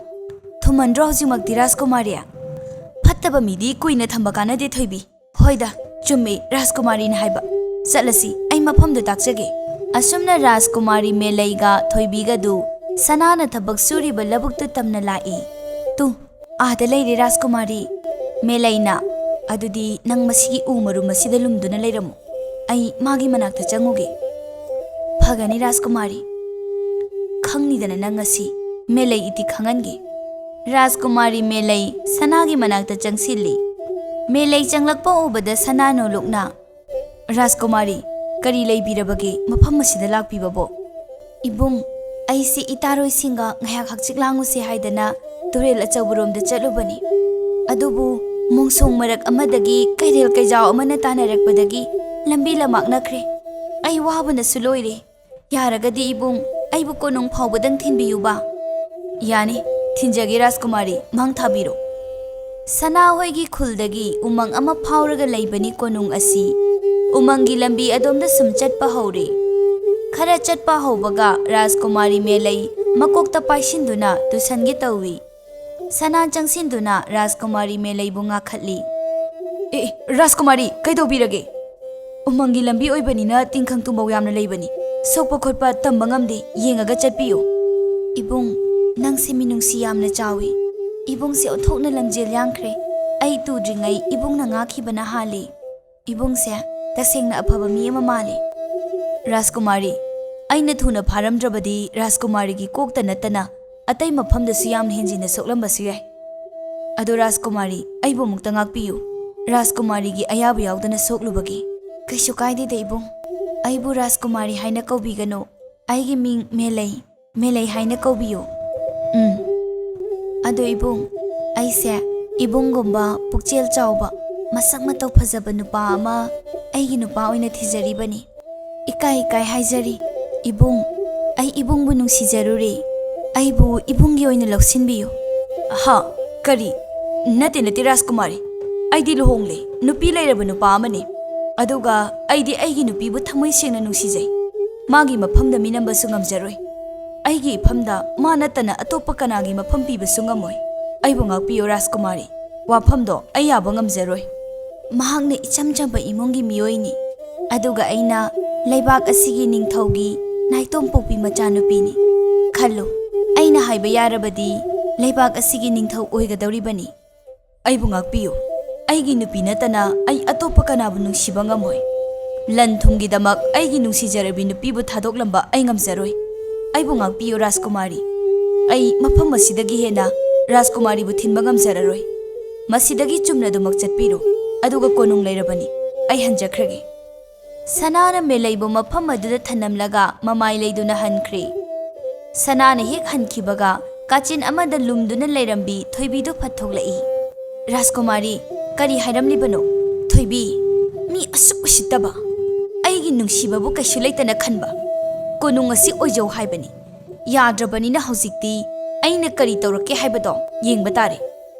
ꯊꯨꯃꯟꯗ꯭ꯔꯣ ꯍꯧꯖꯤꯛꯃꯛꯇꯤ ꯔꯥꯖꯀꯨꯃꯥꯔꯤ? ꯐꯠꯇꯕ ꯃꯤꯗꯤ ꯀꯨꯏꯅ ꯊꯝꯕ ꯀꯥꯟꯅꯗꯦ ꯊꯣꯏꯕꯤ꯫ ꯍꯣꯏꯗ, ꯆꯨꯝꯃꯤ ꯔꯥꯖꯀꯨꯃꯥꯔꯤꯅ ꯍꯥꯏꯕ꯫ ꯆꯠꯂꯁꯤ, ꯑꯩ ꯃꯐꯝꯗꯨ ꯇꯥꯛꯆꯒꯦ꯫ ꯑꯁꯨꯝꯅ ꯔꯥꯖꯀꯨꯃꯥꯔꯤ ꯃꯦꯂꯩꯒ ꯊꯣꯏꯕꯤꯒꯗꯨ ꯁꯅꯥꯅ ꯊꯕꯛ ꯁꯨꯔꯤꯕ ꯂꯧꯕꯨꯛꯇꯨ ꯇꯝꯅ ꯂꯥꯛꯏ꯫ ꯇꯨ, ꯑꯥꯗ ꯂꯩꯔꯦ ꯔꯥꯖꯀꯨꯃꯥꯔꯤ꯫ ꯃꯦꯂꯩꯅ, ꯑꯗꯨꯗꯤ ꯅꯪ ꯃꯁꯤꯒꯤ ꯎ ꯃꯔꯨꯝ ꯑꯁꯤꯗ ꯂꯨꯝꯗꯨꯅ ꯂꯩꯔꯝꯃꯨ꯫ ꯑꯩ ꯃꯥꯒꯤ ꯃꯅꯥꯛꯇ ꯆꯪꯉꯨꯒꯦ꯫ ꯐꯒꯅꯤ ꯔꯥꯖꯀꯨꯃꯥꯔꯤ꯫ ꯈꯪꯅꯤꯗꯅ ꯅꯪ ꯉꯁꯤ ꯃꯦꯂꯩ ꯏꯇꯤ ꯈꯪꯍꯟꯒꯦ꯫ ꯔꯥꯖꯀꯨꯃꯥꯔꯤ ꯃꯦꯂꯩ ꯁꯅꯥꯒꯤ ꯃꯅꯥꯛꯇ ꯆꯪꯁꯤꯜꯂꯤ꯫ ꯃꯦꯂꯩ ꯆꯪꯂꯛꯄ ꯎꯕꯗ ꯁꯅꯥ ꯅꯣꯂꯨꯛꯅ, "ꯔꯥꯖꯀꯨꯃꯥꯔꯤ, ꯀꯔꯤ ꯂꯩꯕꯤꯔꯕꯒꯦ ꯃꯐꯝ ꯑꯁꯤꯗ ꯂꯥꯛꯄꯤꯕꯕꯣ?" "ꯏꯕꯨꯡ, ꯑꯩꯁꯦ ꯏꯇꯥꯔꯣꯏꯁꯤꯡꯒ ꯉꯥꯏꯍꯥꯛ ꯍꯛꯆꯤꯛ ꯂꯥꯡꯉꯨꯁꯦ ꯍꯥꯏꯗꯅ ꯇꯨꯔꯦꯜ ꯑꯆꯧꯕꯔꯣꯝꯗ ꯆꯠꯂꯨꯕꯅꯤ꯫ ꯑꯗꯨꯕꯨ ꯃꯣꯡꯁꯣꯡ ꯃꯔꯛ ꯑꯃꯗꯒꯤ ꯀꯩꯔꯦꯜ ꯀꯩꯖꯥꯎ ꯑꯃꯅ ꯇꯥꯟꯅꯔꯛꯄꯗꯒꯤ ꯂꯝꯕꯤ ꯂꯝꯃꯥꯛꯅꯈ꯭ꯔꯦ꯫ ꯑꯩ ꯋꯥꯕꯅꯁꯨ ꯂꯣꯏꯔꯦ꯫ ꯌꯥꯔꯒꯗꯤ ꯏꯕꯨꯡ, ꯑꯩꯕꯨ ꯀꯣꯅꯨꯡ ꯐꯥꯎꯕꯗꯪ ꯊꯤꯟꯕꯤꯌꯨꯕ꯫" "ꯌꯥꯅꯤ, ꯊꯤꯟꯖꯒꯦ ꯔꯥꯖꯀꯨꯃꯥꯔꯤ, ꯃꯥꯡ ꯊꯥꯕꯤꯔꯣ꯫" ꯁꯅꯥ ꯍꯣꯏꯒꯤ ꯈꯨꯜꯗꯒꯤ ꯎꯃꯪ ꯑꯃ ꯐꯥꯎꯔꯒ ꯂꯩꯕꯅꯤ ꯀꯣꯅꯨꯡ ꯑꯁꯤ꯫ ꯎꯃꯪꯒꯤ ꯂꯝꯕꯤ ꯑꯗꯣꯝꯗ ꯁꯨꯝ ꯆꯠꯄ ꯍꯧꯔꯦ꯫ ꯈꯔ ꯆꯠꯄ ꯍꯧꯕꯒ ꯔꯥꯖꯀꯨꯃꯥꯔꯤ ꯃꯦꯂꯩ ꯃꯀꯣꯛꯇ ꯄꯥꯏꯁꯤꯟꯗꯨꯅ ꯇꯨꯁꯟꯒꯦ ꯇꯧꯏ꯫ ꯁꯅꯥ ꯆꯪꯁꯤꯟꯗꯨꯅ ꯔꯥꯖꯀꯨꯃꯥꯔꯤ ꯃꯦꯂꯩꯕꯨ ꯉꯥꯛꯈꯠꯂꯤ꯫ "ꯑꯦ, ꯑꯦ, ꯔꯥꯖꯀꯨꯃꯥꯔꯤ, ꯀꯩꯗꯧꯕꯤꯔꯒꯦ?" "ꯎꯃꯪꯒꯤ ꯂꯝꯕꯤ ꯑꯣꯏꯕꯅꯤꯅ ꯇꯤꯡꯈꯪ ꯇꯨꯝꯕꯧ ꯌꯥꯝꯅ ꯂꯩꯕꯅꯤ꯫ ꯁꯣꯛꯄ ꯈꯣꯠꯄ ꯇꯝꯕ ꯉꯝꯗꯦ, ꯌꯦꯡꯉꯒ ꯆꯠꯄꯤꯌꯨ꯫" "ꯏꯕꯨꯡ, ꯅꯪꯁꯦ ꯃꯤꯅꯨꯡꯁꯤ ꯌꯥꯝꯅ ꯆꯥꯎꯏ꯫ ꯏꯕꯨꯡꯁꯦ ꯑꯣꯟꯊꯣꯛꯅ ꯂꯝꯖꯦꯜ ꯌꯥꯡꯈ꯭ꯔꯦ꯫ ꯑꯩ ꯇꯨꯗ꯭ꯔꯤꯉꯩ ꯏꯕꯨꯡꯅ ꯉꯥꯛꯈꯤꯕꯅ ꯍꯥꯜꯂꯤ꯫ ꯏꯕꯨꯡꯁꯦ ꯇꯁꯦꯡꯅ ꯑꯐꯕ ꯃꯤ ꯑꯃ ꯃꯥꯜꯂꯤ꯫" "ꯔꯥꯖꯀꯨꯃꯥꯔꯤ, ꯑꯩꯅ ꯊꯨꯅ ꯐꯥꯔꯝꯗ꯭ꯔꯕꯗꯤ ꯔꯥꯖꯀꯨꯃꯥꯔꯤꯒꯤ ꯀꯣꯛꯇ ꯅꯠꯇꯅ ꯑꯇꯩ ꯃꯐꯝꯗꯁꯨ ꯌꯥꯝꯅ ꯍꯦꯟꯖꯤꯟꯅ ꯁꯣꯛꯂꯝꯕꯁꯨ ꯌꯥꯏ꯫ ꯑꯗꯣ ꯔꯥꯖꯀꯨꯃꯥꯔꯤ, ꯑꯩꯕꯨ ꯑꯃꯨꯛꯇ ꯉꯥꯛꯄꯤꯌꯨ꯫" "ꯔꯥꯖꯀꯨꯃꯥꯔꯤꯒꯤ ꯑꯌꯥꯕ ꯌꯥꯎꯗꯅ ꯁꯣꯛꯂꯨꯕꯒꯤ꯫" "ꯀꯩꯁꯨ ꯀꯥꯏꯗꯦꯗ ꯏꯕꯨꯡ꯫ ꯑꯩꯕꯨ ꯔꯥꯖꯀꯨꯃꯥꯔꯤ ꯍꯥꯏꯅ ꯀꯧꯕꯤꯒꯅꯨ꯫ ꯑꯩꯒꯤ ꯃꯤꯡ ꯃꯦꯂꯩ, ꯃꯦꯂꯩ ꯍꯥꯏꯅ ꯀꯧꯕꯤꯌꯨ꯫" "ꯎꯝ꯫ ꯑꯗꯣ ꯏꯕꯨꯡ, ꯑꯩꯁꯦ ꯏꯕꯨꯡꯒꯨꯝꯕ ꯄꯨꯛꯆꯦꯜ ꯆꯥꯎꯕ, ꯃꯁꯛ ꯃꯇꯧ ꯐꯖꯕ ꯅꯨꯄꯥ ꯑꯃ ꯑꯩꯒꯤ ꯅꯨꯄꯥ ꯑꯣꯏꯅ ꯊꯤꯖꯔꯤꯕꯅꯤ꯫ ꯏꯀꯥꯏ ꯏꯀꯥꯏ ꯍꯥꯏꯖꯔꯤ ꯏꯕꯨꯡ, ꯑꯩ ꯏꯕꯨꯡꯕꯨ ꯅꯨꯡꯁꯤꯖꯔꯨꯔꯦ꯫ ꯑꯩꯕꯨ ꯏꯕꯨꯡꯒꯤ ꯑꯣꯏꯅ ꯂꯧꯁꯤꯟꯕꯤꯌꯨ꯫" "ꯍꯥ? ꯀꯔꯤ? ꯅꯠꯇꯦ, ꯅꯠꯇꯦ ꯔꯥꯖꯀꯨꯃꯥꯔꯤ, ꯑꯩꯗꯤ ꯂꯨꯍꯣꯡꯂꯦ, ꯅꯨꯄꯤ ꯂꯩꯔꯕ ꯅꯨꯄꯥ ꯑꯃꯅꯤ꯫ ꯑꯗꯨꯒ ꯑꯩꯗꯤ ꯑꯩꯒꯤ ꯅꯨꯄꯤꯕꯨ ꯊꯃꯣꯏ ꯁꯦꯡꯅ ꯅꯨꯡꯁꯤꯖꯩ꯫ ꯃꯥꯒꯤ ꯃꯐꯝꯗ ꯃꯤꯅꯝꯕꯁꯨ ꯉꯝꯖꯔꯣꯏ꯫ ꯑꯩꯒꯤ ꯏꯐꯝꯗ ꯃꯥ ꯅꯠꯇꯅ ꯑꯇꯣꯞꯄ ꯀꯅꯥꯒꯤ ꯃꯐꯝ ꯄꯤꯕꯁꯨ ꯉꯝꯃꯣꯏ꯫ ꯑꯩꯕꯨ ꯉꯥꯛꯄꯤꯌꯨ ꯔꯥꯖꯀꯨꯃꯥꯔꯤ꯫ ꯋꯥꯐꯝꯗꯣ ꯑꯩ ꯌꯥꯕ ꯉꯝꯖꯔꯣꯏ꯫ ꯃꯍꯥꯛꯅ ꯏꯆꯝ ꯆꯝꯕ ꯏꯃꯨꯡꯒꯤ ꯃꯤꯑꯣꯏꯅꯤ, ꯑꯗꯨꯒ ꯑꯩꯅ ꯂꯩꯕꯥꯛ ꯑꯁꯤꯒꯤ ꯅꯤꯡꯊꯧꯒꯤ ꯅꯥꯏꯇꯣꯝ ꯄꯣꯛꯄꯤ ꯃꯆꯥꯅꯨꯄꯤꯅꯤ꯫ ꯈꯜꯂꯨ, ꯑꯩꯅ ꯍꯥꯏꯕ ꯌꯥꯔꯕꯗꯤ ꯂꯩꯕꯥꯛ ꯑꯁꯤꯒꯤ ꯅꯤꯡꯊꯧ ꯑꯣꯏꯒꯗꯧꯔꯤꯕꯅꯤ꯫ ꯑꯩꯕꯨ ꯉꯥꯛꯄꯤꯌꯨ꯫" ꯑꯩꯒꯤ ꯅꯨꯄꯤ ꯅꯠꯇꯅ ꯑꯩ ꯑꯇꯣꯞꯄ ꯀꯅꯥꯕꯨ ꯅꯨꯡꯁꯤꯕ ꯉꯝꯃꯣꯏ꯫ ꯂꯟ ꯊꯨꯝꯒꯤꯗꯃꯛ ꯑꯩꯒꯤ ꯅꯨꯡꯁꯤꯖꯔꯕꯤ ꯅꯨꯄꯤꯕꯨ ꯊꯥꯗꯣꯛꯂꯝꯕ ꯑꯩ ꯉꯝꯖꯔꯣꯏ꯫ ꯑꯩꯕꯨ ꯉꯥꯛꯄꯤꯌꯨ ꯔꯥꯖꯀꯨꯃꯥꯔꯤ꯫ ꯑꯩ ꯃꯐꯝ ꯑꯁꯤꯗꯒꯤ ꯍꯦꯟꯅ ꯔꯥꯖꯀꯨꯃꯥꯔꯤꯕꯨ ꯊꯤꯟꯕ ꯉꯝꯖꯔꯔꯣꯏ꯫ ꯃꯁꯤꯗꯒꯤ ꯆꯨꯝꯅ ꯑꯗꯨꯃꯛ ꯆꯠꯄꯤꯔꯣ, ꯑꯗꯨꯒ ꯀꯣꯅꯨꯡ ꯂꯩꯔꯕꯅꯤ꯫ ꯑꯩ ꯍꯟꯖꯈ꯭ꯔꯒꯦ꯫ ꯁꯅꯥꯅ ꯃꯦꯂꯩꯕꯨ ꯃꯐꯝ ꯑꯗꯨꯗ ꯊꯅꯝꯂꯒ ꯃꯃꯥꯏ ꯂꯩꯗꯨꯅ ꯍꯟꯈ꯭ꯔꯦ꯫ ꯁꯅꯥꯅ ꯍꯦꯛ ꯍꯟꯈꯤꯕꯒ ꯀꯥꯆꯤꯟ ꯑꯃꯗ ꯂꯨꯝꯗꯨꯅ ꯂꯩꯔꯝꯕꯤ ꯊꯣꯏꯕꯤꯗꯨ ꯐꯠ ꯊꯣꯛꯂꯛꯏ꯫ "ꯔꯥꯖꯀꯨꯃꯥꯔꯤ, ꯀꯔꯤ ꯍꯥꯏꯔꯝꯂꯤꯕꯅꯣ?" "ꯊꯣꯏꯕꯤ, ꯃꯤ ꯑꯁꯨꯛ ꯎꯁꯤꯠꯇꯕ, ꯑꯩꯒꯤ ꯅꯨꯡꯁꯤꯕꯕꯨ ꯀꯩꯁꯨ ꯂꯩꯇꯅ ꯈꯟꯕ꯫ ꯀꯣꯅꯨꯡ ꯑꯁꯤ ꯑꯣꯏꯖꯧ ꯍꯥꯏꯕꯅꯤ꯫ ꯌꯥꯗ꯭ꯔꯕꯅꯤꯅ ꯍꯧꯖꯤꯛꯇꯤ ꯑꯩꯅ ꯀꯔꯤ ꯇꯧꯔꯛꯀꯦ ꯍꯥꯏꯕꯗꯣ ꯌꯦꯡꯕ ꯇꯥꯔꯦ꯫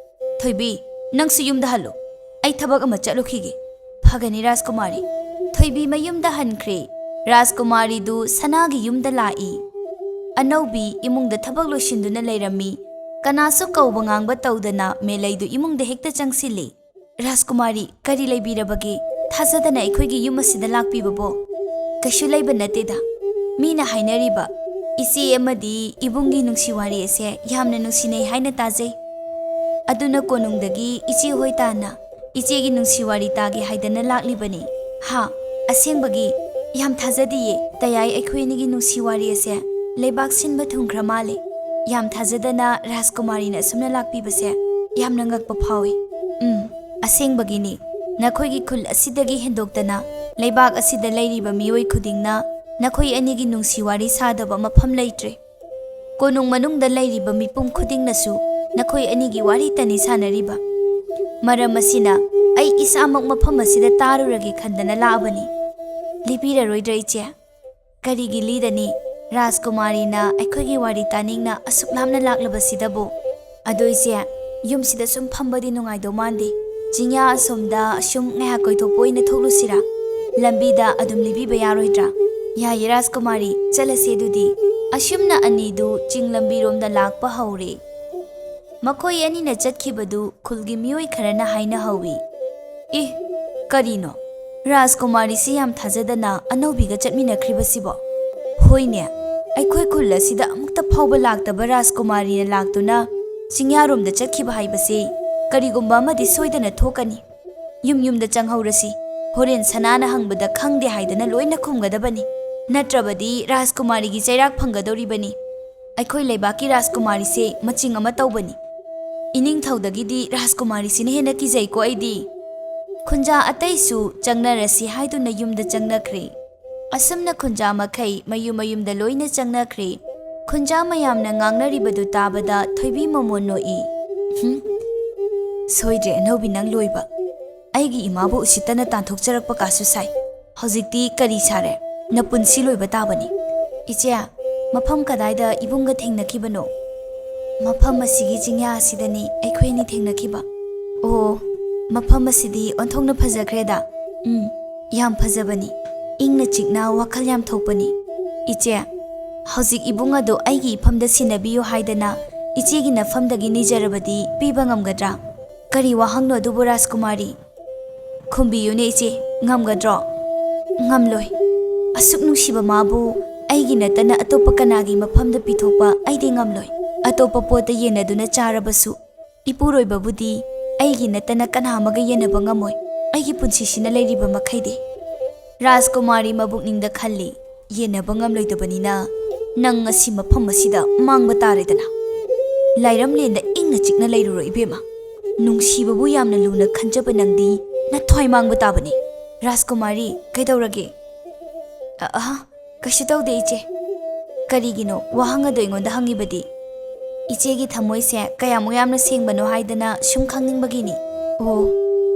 ꯊꯣꯏꯕꯤ, ꯅꯪꯁꯨ ꯌꯨꯝꯗ ꯍꯜꯂꯨ꯫ ꯑꯩ ꯊꯕꯛ ꯑꯃ ꯆꯠꯂꯨꯈꯤꯒꯦ꯫" "ꯐꯒꯅꯤ ꯔꯥꯖꯀꯨꯃꯥꯔꯤ꯫" ꯊꯣꯏꯕꯤ ꯃꯌꯨꯝꯗ ꯍꯟꯈ꯭ꯔꯦ꯫ ꯔꯥꯖꯀꯨꯃꯥꯔꯤꯗꯨ ꯁꯅꯥꯒꯤ ꯌꯨꯝꯗ ꯂꯥꯛꯏ꯫ ꯑꯅꯧꯕꯤ ꯏꯃꯨꯡꯗ ꯊꯕꯛ ꯂꯣꯏꯁꯤꯟꯗꯨꯅ ꯂꯩꯔꯝꯃꯤ꯫ ꯀꯅꯥꯁꯨ ꯀꯧꯕ ꯉꯥꯡꯕ ꯇꯧꯗꯅ ꯃꯦꯂꯩꯗꯨ ꯏꯃꯨꯡꯗ ꯍꯦꯛꯇ ꯆꯪꯁꯤꯜꯂꯤ꯫ "ꯔꯥꯖꯀꯨꯃꯥꯔꯤ, ꯀꯔꯤ ꯂꯩꯕꯤꯔꯕꯒꯦ? ꯊꯥꯖꯗꯅ ꯑꯩꯈꯣꯏꯒꯤ ꯌꯨꯝ ꯑꯁꯤꯗ ꯂꯥꯛꯄꯤꯕꯕꯣ?" "ꯀꯩꯁꯨ ꯂꯩꯕ ꯅꯠꯇꯦꯗ꯫ ꯃꯤꯅ ꯍꯥꯏꯅꯔꯤꯕ ꯏꯆꯦ ꯑꯃꯗꯤ ꯏꯕꯨꯡꯒꯤ ꯅꯨꯡꯁꯤ ꯋꯥꯔꯤ ꯑꯁꯦ ꯌꯥꯝꯅ ꯅꯨꯡꯁꯤꯅꯩ ꯍꯥꯏꯅ ꯇꯥꯖꯩ꯫ ꯑꯗꯨꯅ ꯀꯣꯅꯨꯡꯗꯒꯤ ꯏꯆꯦ ꯍꯣꯏ ꯇꯥꯟꯅ ꯏꯆꯦꯒꯤ ꯅꯨꯡꯁꯤ ꯋꯥꯔꯤ ꯇꯥꯒꯦ ꯍꯥꯏꯗꯅ ꯂꯥꯛꯂꯤꯕꯅꯤ꯫" "ꯍꯥ? ꯑꯁꯦꯡꯕꯒꯤ? ꯌꯥꯝ ꯊꯥꯖꯗꯤꯌꯦ꯫ ꯇꯌꯥꯏ ꯑꯩꯈꯣꯏ ꯑꯅꯤꯒꯤ ꯅꯨꯡꯁꯤ ꯋꯥꯔꯤ ꯑꯁꯦ ꯂꯩꯕꯥꯛ ꯁꯤꯟꯕ ꯊꯨꯡꯈ꯭ꯔ ꯃꯥꯜꯂꯦ꯫ ꯌꯥꯝ ꯊꯥꯖꯗꯅ ꯔꯥꯖꯀꯨꯃꯥꯔꯤꯅ ꯑꯁꯨꯝꯅ ꯂꯥꯛꯄꯤꯕꯁꯦ ꯌꯥꯝꯅ ꯉꯛꯄ ꯐꯥꯎꯏ꯫" "ꯎꯝ, ꯑꯁꯦꯡꯕꯒꯤꯅꯤ꯫ ꯅꯈꯣꯏꯒꯤ ꯈꯨꯜ ꯑꯁꯤꯗꯒꯤ ꯍꯦꯟꯗꯣꯛꯇꯅ ꯂꯩꯕꯥꯛ ꯑꯁꯤꯗ ꯂꯩꯔꯤꯕ ꯃꯤꯑꯣꯏ ꯈꯨꯗꯤꯡꯅ ꯅꯈꯣꯏ ꯑꯅꯤꯒꯤ ꯅꯨꯡꯁꯤ ꯋꯥꯔꯤ ꯁꯥꯗꯕ ꯃꯐꯝ ꯂꯩꯇ꯭ꯔꯦ꯫ ꯀꯣꯅꯨꯡ ꯃꯅꯨꯡꯗ ꯂꯩꯔꯤꯕ ꯃꯤꯄꯨꯝ ꯈꯨꯗꯤꯡꯅꯁꯨ ꯅꯈꯣꯏ ꯑꯅꯤꯒꯤ ꯋꯥꯔꯤꯇꯅꯤ ꯁꯥꯟꯅꯔꯤꯕ꯫ ꯃꯔꯝ ꯑꯁꯤꯅ ꯑꯩ ꯏꯁꯥꯃꯛ ꯃꯐꯝ ꯑꯁꯤꯗ ꯇꯥꯔꯨꯔꯒꯦ ꯈꯟꯗꯅ ꯂꯥꯛꯑꯕꯅꯤ꯫" "ꯂꯤꯕꯤꯔꯔꯣꯏꯗ꯭ꯔꯥ ꯏꯆꯦ?" "ꯀꯔꯤꯒꯤ ꯂꯤꯗꯅꯤ? ꯔꯥꯖꯀꯨꯃꯥꯔꯤꯅ ꯑꯩꯈꯣꯏꯒꯤ ꯋꯥꯔꯤ ꯇꯥꯅꯤꯡꯅ ꯑꯁꯨꯛ ꯂꯥꯞꯅ ꯂꯥꯛꯂꯕꯁꯤꯗꯕꯨ꯫ ꯑꯗꯣ ꯏꯆꯦ, ꯌꯨꯝꯁꯤꯗ ꯁꯨꯝ ꯐꯝꯕꯗꯤ ꯅꯨꯡꯉꯥꯏꯗꯧ ꯃꯥꯟꯗꯦ꯫ ꯆꯤꯡꯌꯥ ꯑꯁꯣꯝꯗ ꯁꯨꯝ ꯉꯥꯏꯍꯥꯛ ꯀꯣꯏꯊꯣꯛꯄ ꯑꯣꯏꯅ ꯊꯣꯛꯂꯨꯁꯤꯔꯥ? ꯂꯝꯕꯤꯗ ꯑꯗꯨꯝ ꯂꯤꯕꯤꯕ ꯌꯥꯔꯣꯏꯗ꯭ꯔꯥ?" "ꯌꯥꯏꯌꯦ ꯔꯥꯖꯀꯨꯃꯥꯔꯤ, ꯆꯠꯂꯁꯦ ꯑꯗꯨꯗꯤ꯫" ꯑꯁꯨꯝꯅ ꯑꯅꯤꯗꯨ ꯆꯤꯡ ꯂꯝꯕꯤꯔꯣꯝꯗ ꯂꯥꯛꯄ ꯍꯧꯔꯦ꯫ ꯃꯈꯣꯏ ꯑꯅꯤꯅ ꯆꯠꯈꯤꯕꯗꯨ ꯈꯨꯜꯒꯤ ꯃꯤꯑꯣꯏ ꯈꯔꯅ ꯍꯥꯏꯅꯍꯧꯏ꯫ "ꯏ, ꯀꯔꯤꯅꯣ? ꯔꯥꯖꯀꯨꯃꯥꯔꯤꯁꯤ ꯌꯥꯝ ꯊꯥꯖꯗꯅ ꯑꯅꯧꯕꯤꯒ ꯆꯠꯃꯤꯟꯅꯈ꯭ꯔꯤꯕꯁꯤꯕꯣ? ꯍꯣꯏꯅꯦ, ꯑꯩꯈꯣꯏ ꯈꯨꯜ ꯑꯁꯤꯗ ꯑꯃꯨꯛꯇ ꯐꯥꯎꯕ ꯂꯥꯛꯇꯕ ꯔꯥꯖꯀꯨꯃꯥꯔꯤꯅ ꯂꯥꯛꯇꯨꯅ ꯆꯤꯡꯌꯥꯔꯣꯝꯗ ꯆꯠꯈꯤꯕ ꯍꯥꯏꯕꯁꯤ ꯀꯔꯤꯒꯨꯝꯕ ꯑꯃꯗꯤ ꯁꯣꯏꯗꯅ ꯊꯣꯛꯀꯅꯤ꯫ ꯌꯨꯝ ꯌꯨꯝꯗ ꯆꯪꯍꯧꯔꯁꯤ꯫ ꯍꯣꯔꯦꯟ ꯁꯅꯥꯅ ꯍꯪꯕꯗ ꯈꯪꯗꯦ ꯍꯥꯏꯗꯅ ꯂꯣꯏꯅ ꯈꯨꯝꯒꯗꯕꯅꯤ꯫ ꯅꯠꯇ꯭ꯔꯕꯗꯤ ꯔꯥꯖꯀꯨꯃꯥꯔꯤꯒꯤ ꯆꯩꯔꯥꯛ ꯐꯪꯒꯗꯧꯔꯤꯕꯅꯤ꯫ ꯑꯩꯈꯣꯏ ꯂꯩꯕꯥꯛꯀꯤ ꯔꯥꯖꯀꯨꯃꯥꯔꯤꯁꯦ ꯃꯆꯤꯡ ꯑꯃ ꯇꯧꯕꯅꯤ꯫ ꯏꯅꯤꯡꯊꯧꯗꯒꯤꯗꯤ ꯔꯥꯖꯀꯨꯃꯥꯔꯤꯁꯤꯅ ꯍꯦꯟꯅ ꯀꯤꯖꯩꯀꯣ ꯑꯩꯗꯤ꯫ ꯈꯨꯟꯖꯥ ꯑꯇꯩꯁꯨ ꯆꯪꯅꯔꯁꯤ ꯍꯥꯏꯗꯨꯅ ꯌꯨꯝꯗ ꯆꯪꯅꯈ꯭ꯔꯦ꯫ ꯑꯁꯨꯝꯅ ꯈꯨꯟꯖꯥ ꯃꯈꯩ ꯃꯌꯨꯝ ꯃꯌꯨꯝꯗ ꯂꯣꯏꯅ ꯆꯪꯅꯈ꯭ꯔꯦ꯫ ꯈꯨꯟꯖꯥ ꯃꯌꯥꯝꯅ ꯉꯥꯡꯅꯔꯤꯕꯗꯨ ꯇꯥꯕꯗ ꯊꯣꯏꯕꯤ ꯃꯃꯣꯟ ꯅꯣꯛꯏ꯫ "ꯍꯨꯝ, ꯁꯣꯏꯗ꯭ꯔꯦ ꯑꯅꯧꯕꯤ ꯅꯪ ꯂꯣꯏꯕ꯫ ꯑꯩꯒꯤ ꯏꯃꯥꯕꯨ ꯎꯁꯤꯠꯇꯅ ꯇꯥꯟꯊꯣꯛꯆꯔꯛꯄ ꯀꯥꯁꯨ ꯁꯥꯏ꯫ ꯍꯧꯖꯤꯛꯇꯤ ꯀꯔꯤ ꯁꯥꯔꯦ? ꯅꯄꯨꯟꯁꯤ ꯂꯣꯏꯕ ꯇꯥꯕꯅꯤ꯫ ꯏꯆꯦ, ꯃꯐꯝ ꯀꯗꯥꯏꯗ ꯏꯕꯨꯡꯒ ꯊꯦꯡꯅꯈꯤꯕꯅꯣ?" "ꯃꯐꯝ ꯑꯁꯤꯒꯤ ꯆꯤꯡꯌꯥ ꯑꯁꯤꯗꯅꯤ ꯑꯩꯈꯣꯏ ꯑꯅꯤ ꯊꯦꯡꯅꯈꯤꯕ꯫" "ꯑꯣ, ꯃꯐꯝ ꯑꯁꯤꯗꯤ ꯑꯣꯟꯊꯣꯛꯅ ꯐꯖꯈ꯭ꯔꯦꯗ꯫" "ꯎꯝ, ꯌꯥꯝ ꯐꯖꯕꯅꯤ꯫ ꯏꯪꯅ ꯆꯤꯛꯅ ꯋꯥꯈꯜ ꯌꯥꯝ ꯊꯣꯛꯄꯅꯤ꯫ ꯏꯆꯦ, ꯍꯧꯖꯤꯛ ꯏꯕꯨꯡ ꯑꯗꯨ ꯑꯩꯒꯤ ꯏꯐꯝꯗ ꯁꯤꯟꯅꯕꯤꯌꯨ ꯍꯥꯏꯗꯅ ꯏꯆꯦꯒꯤ ꯅꯐꯝꯗꯒꯤ ꯅꯤꯖꯔꯕꯗꯤ ꯄꯤꯕ ꯉꯝꯒꯗ꯭ꯔꯥ?" "ꯀꯔꯤ ꯋꯥꯍꯪꯅꯣ ꯑꯗꯨꯕꯨ ꯔꯥꯖꯀꯨꯃꯥꯔꯤ? ꯈꯨꯝꯕꯤꯌꯨꯅꯦ ꯏꯆꯦ, ꯉꯝꯒꯗ꯭ꯔꯣ?" "ꯉꯝꯂꯣꯏ꯫ ꯑꯁꯨꯛ ꯅꯨꯡꯁꯤꯕ ꯃꯥꯕꯨ ꯑꯩꯒꯤ ꯅꯠꯇꯅ ꯑꯇꯣꯞꯄ ꯀꯅꯥꯒꯤ ꯃꯐꯝꯗ ꯄꯤꯊꯣꯛꯄ ꯑꯩꯗꯤ ꯉꯝꯂꯣꯏ꯫ ꯑꯇꯣꯞꯄ ꯄꯣꯠꯇ ꯌꯦꯟꯅꯗꯨꯅ ꯆꯥꯔꯕꯁꯨ ꯏꯄꯨꯔꯣꯏꯕꯕꯨꯗꯤ ꯑꯩꯒꯤ ꯅꯠꯇꯅ ꯀꯅꯥ ꯑꯃꯒ ꯌꯦꯟꯅꯕ ꯉꯝꯃꯣꯏ, ꯑꯩꯒꯤ ꯄꯨꯟꯁꯤꯁꯤꯅ ꯂꯩꯔꯤꯕ ꯃꯈꯩꯗꯤ꯫" ꯔꯥꯖꯀꯨꯃꯥꯔꯤ ꯃꯕꯨꯛꯅꯤꯡꯗ ꯈꯜꯂꯤ, "ꯌꯦꯟꯅꯕ ꯉꯝꯂꯣꯏꯗꯕꯅꯤꯅ ꯅꯪ ꯉꯁꯤ ꯃꯐꯝ ꯑꯁꯤꯗ ꯃꯥꯡꯕ ꯇꯥꯔꯦꯗꯅ꯫ ꯂꯥꯏꯔꯝꯂꯦꯟꯗ ꯏꯪꯅ ꯆꯤꯛꯅ ꯂꯩꯔꯨꯔꯣ ꯏꯕꯦꯝꯃ꯫ ꯅꯨꯡꯁꯤꯕꯕꯨ ꯌꯥꯝꯅ ꯂꯨꯅ ꯈꯟꯖꯕ ꯅꯪꯗꯤ ꯅꯊ꯭ꯋꯥꯏ ꯃꯥꯡꯕ ꯇꯥꯕꯅꯤ꯫" "ꯔꯥꯖꯀꯨꯃꯥꯔꯤ, ꯀꯩꯗꯧꯔꯒꯦ?" "ꯑ-, ꯑꯍ, ꯀꯩꯁꯨ ꯇꯧꯗꯦ ꯏꯆꯦ꯫" "ꯀꯔꯤꯒꯤꯅꯣ ꯋꯥꯍꯪ ꯑꯗꯨ ꯑꯩꯉꯣꯟꯗ ꯍꯪꯉꯤꯕꯗꯤ?" "ꯏꯆꯦꯒꯤ ꯊꯃꯣꯏꯁꯦ ꯀꯌꯥꯃꯨꯛ ꯌꯥꯝꯅ ꯁꯦꯡꯕꯅꯣ ꯍꯥꯏꯗꯅ ꯁꯨꯝ ꯈꯪꯅꯤꯡꯕꯒꯤꯅꯤ꯫" "ꯑꯣ,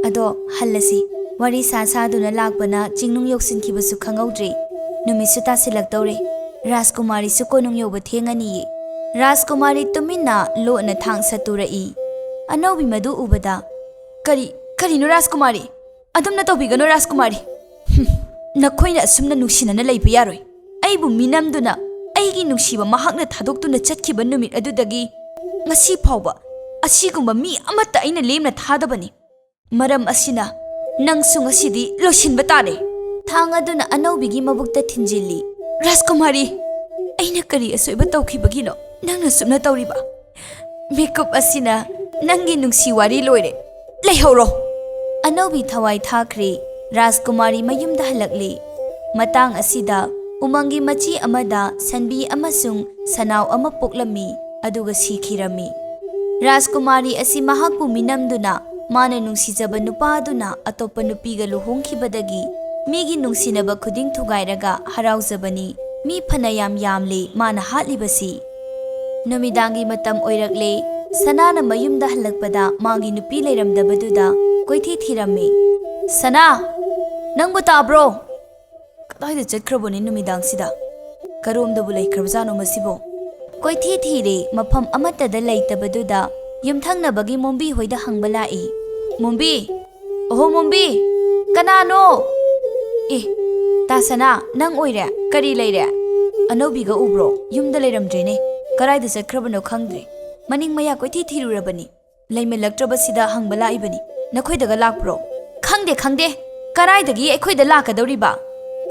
ꯑꯗꯣ ꯍꯜꯂꯁꯤ꯫ ꯋꯥꯔꯤ ꯁꯥ ꯁꯥꯗꯨꯅ ꯂꯥꯛꯄꯅ ꯆꯤꯡꯅꯨꯡ ꯌꯧꯁꯤꯟꯈꯤꯕꯁꯨ ꯈꯪꯍꯧꯗ꯭ꯔꯦ꯫ ꯅꯨꯃꯤꯠꯁꯨ ꯇꯥꯁꯤꯜꯂꯛꯇꯧꯔꯦ꯫ ꯔꯥꯖꯀꯨꯃꯥꯔꯤꯁꯨ ꯀꯣꯅꯨꯡ ꯌꯧꯕ ꯊꯦꯡꯉꯅꯤꯌꯦ꯫" ꯔꯥꯖꯀꯨꯃꯥꯔꯤ ꯇꯨꯃꯤꯟꯅ ꯂꯣꯠꯅ ꯊꯥꯡ ꯁꯠꯇꯨꯔꯛꯏ꯫ ꯑꯅꯧꯕꯤ ꯃꯗꯨ ꯎꯕꯗ, "ꯀꯔꯤ, ꯀꯔꯤꯅꯣ ꯔꯥꯖꯀꯨꯃꯥꯔꯤ? ꯑꯗꯨꯝꯅ ꯇꯧꯕꯤꯒꯅꯨ ꯔꯥꯖꯀꯨꯃꯥꯔꯤ꯫ ꯍꯨꯝ, ꯅꯈꯣꯏꯅ ꯑꯁꯨꯝꯅ ꯅꯨꯡꯁꯤꯅꯅ ꯂꯩꯕ ꯌꯥꯔꯣꯏ꯫ ꯑꯩꯕꯨ ꯃꯤꯅꯝꯗꯨꯅ ꯑꯩꯒꯤ ꯅꯨꯡꯁꯤꯕ ꯃꯍꯥꯛꯅ ꯊꯥꯗꯣꯛꯇꯨꯅ ꯆꯠꯈꯤꯕ ꯅꯨꯃꯤꯠ ꯑꯗꯨꯗꯒꯤ ꯉꯁꯤ ꯐꯥꯎꯕ ꯑꯁꯤꯒꯨꯝꯕ ꯃꯤ ꯑꯃꯠꯇ ꯑꯩꯅ ꯂꯦꯝꯅ ꯊꯥꯗꯕꯅꯤ꯫ ꯃꯔꯝ ꯑꯁꯤꯅ ꯅꯪꯁꯨ ꯉꯁꯤꯗꯤ ꯂꯣꯏꯁꯤꯟꯕ ꯇꯥꯔꯦ꯫" ꯊꯥꯡ ꯑꯗꯨꯅ ꯑꯅꯧꯕꯤꯒꯤ ꯃꯕꯨꯛꯇ ꯊꯤꯟꯖꯤꯜꯂꯤ꯫ "ꯔꯥꯖꯀꯨꯃꯥꯔꯤ, ꯑꯩꯅ ꯀꯔꯤ ꯑꯁꯣꯏꯕ ꯇꯧꯈꯤꯕꯒꯤꯅꯣ ꯅꯪꯅ ꯁꯨꯝꯅ ꯇꯧꯔꯤꯕ? ꯃꯤꯀꯨꯞ ꯑꯁꯤꯅ ꯅꯪꯒꯤ ꯅꯨꯡꯁꯤ ꯋꯥꯔꯤ ꯂꯣꯏꯔꯦ꯫ ꯂꯩꯍꯧꯔꯣ꯫ ꯑꯅꯧꯕꯤ ꯊꯋꯥꯏ ꯊꯥꯈ꯭ꯔꯦ꯫ ꯔꯥꯖꯀꯨꯃꯥꯔꯤ ꯃꯌꯨꯝꯗ ꯍꯜꯂꯛꯂꯦ꯫ ꯃꯇꯥꯡ ꯑꯁꯤꯗ ꯎꯃꯪꯒꯤ ꯃꯆꯤ ꯑꯃꯗ ꯁꯟꯕꯤ ꯑꯃꯁꯨꯡ ꯁꯅꯥꯎ ꯑꯃ ꯄꯣꯛꯂꯝꯃꯤ, ꯑꯗꯨꯒ ꯁꯤꯈꯤꯔꯝꯃꯤ꯫ ꯔꯥꯖꯀꯨꯃꯥꯔꯤ ꯑꯁꯤ ꯃꯍꯥꯛꯄꯨ ꯃꯤꯅꯝꯗꯨꯅ ꯃꯥꯅ ꯅꯨꯡꯁꯤꯖꯕ ꯅꯨꯄꯥ ꯑꯗꯨꯅ ꯑꯇꯣꯞꯄ ꯅꯨꯄꯤꯒ ꯂꯨꯍꯣꯡꯈꯤꯕꯗꯒꯤ ꯃꯤꯒꯤ ꯅꯨꯡꯁꯤꯅꯕ ꯈꯨꯗꯤꯡ ꯊꯨꯒꯥꯏꯔꯒ ꯍꯔꯥꯎꯖꯕꯅꯤ꯫ ꯃꯤ ꯐꯅꯌꯥꯝ ꯌꯥꯝꯂꯦ ꯃꯥꯅ ꯍꯥꯠꯂꯤꯕꯁꯤ꯫ ꯅꯨꯃꯤꯗꯥꯡꯒꯤ ꯃꯇꯝ ꯑꯣꯏꯔꯛꯂꯦ꯫ ꯁꯅꯥꯅ ꯃꯌꯨꯝꯗ ꯍꯜꯂꯛꯄꯗ ꯃꯥꯒꯤ ꯅꯨꯄꯤ ꯂꯩꯔꯝꯗꯕꯗꯨꯗ ꯀꯣꯏꯊꯤ ꯊꯤꯔꯝꯃꯤ꯫ "ꯁꯅꯥ, ꯅꯪꯕꯨ ꯇꯥꯕ꯭ꯔꯣ? ꯀꯗꯥꯏꯗ ꯆꯠꯈ꯭ꯔꯕꯅꯤ ꯅꯨꯃꯤꯗꯥꯡꯁꯤꯗ? ꯀꯔꯣꯝꯗꯕꯨ ꯂꯩꯈ꯭ꯔꯕꯖꯥꯠꯅꯣ ꯃꯁꯤꯕꯣ?" ꯀꯣꯏꯊꯤ ꯊꯤꯔꯦ, ꯃꯐꯝ ꯑꯃꯠꯇꯗ ꯂꯩꯇꯕꯗꯨꯗ ꯌꯨꯝꯊꯪꯅꯕꯒꯤ ꯃꯣꯝꯕꯤ ꯍꯣꯏꯗ ꯍꯪꯕ ꯂꯥꯛꯏ꯫ "ꯃꯣꯝꯕꯤ! ꯑꯣꯍꯣ ꯃꯣꯝꯕꯤ! ꯀꯅꯥꯅꯣ?" "ꯑꯦ, ꯇꯥ ꯁꯅꯥ, ꯅꯪ ꯑꯣꯏꯔꯦ? ꯀꯔꯤ ꯂꯩꯔꯦ? ꯑꯅꯧꯕꯤꯒ ꯎꯕ꯭ꯔꯣ? ꯌꯨꯝꯗ ꯂꯩꯔꯝꯗ꯭ꯔꯦꯅꯦ꯫ ꯀꯗꯥꯏꯗ ꯆꯠꯈ꯭ꯔꯕꯅꯣ ꯈꯪꯗ꯭ꯔꯦ꯫ ꯃꯅꯤꯡ ꯃꯌꯥ ꯀꯣꯏꯊꯤ ꯊꯤꯔꯨꯔꯕꯅꯤ꯫ ꯂꯩꯃꯜꯂꯛꯇ꯭ꯔꯕꯁꯤꯗ ꯍꯪꯕ ꯂꯥꯛꯏꯕꯅꯤ꯫ ꯅꯈꯣꯏꯗꯒ ꯂꯥꯛꯄ꯭ꯔꯣ?" "ꯈꯪꯗꯦ, ꯈꯪꯗꯦ꯫ ꯀꯗꯥꯏꯗꯒꯤ ꯑꯩꯈꯣꯏꯗ ꯂꯥꯛꯀꯗꯧꯔꯤꯕ?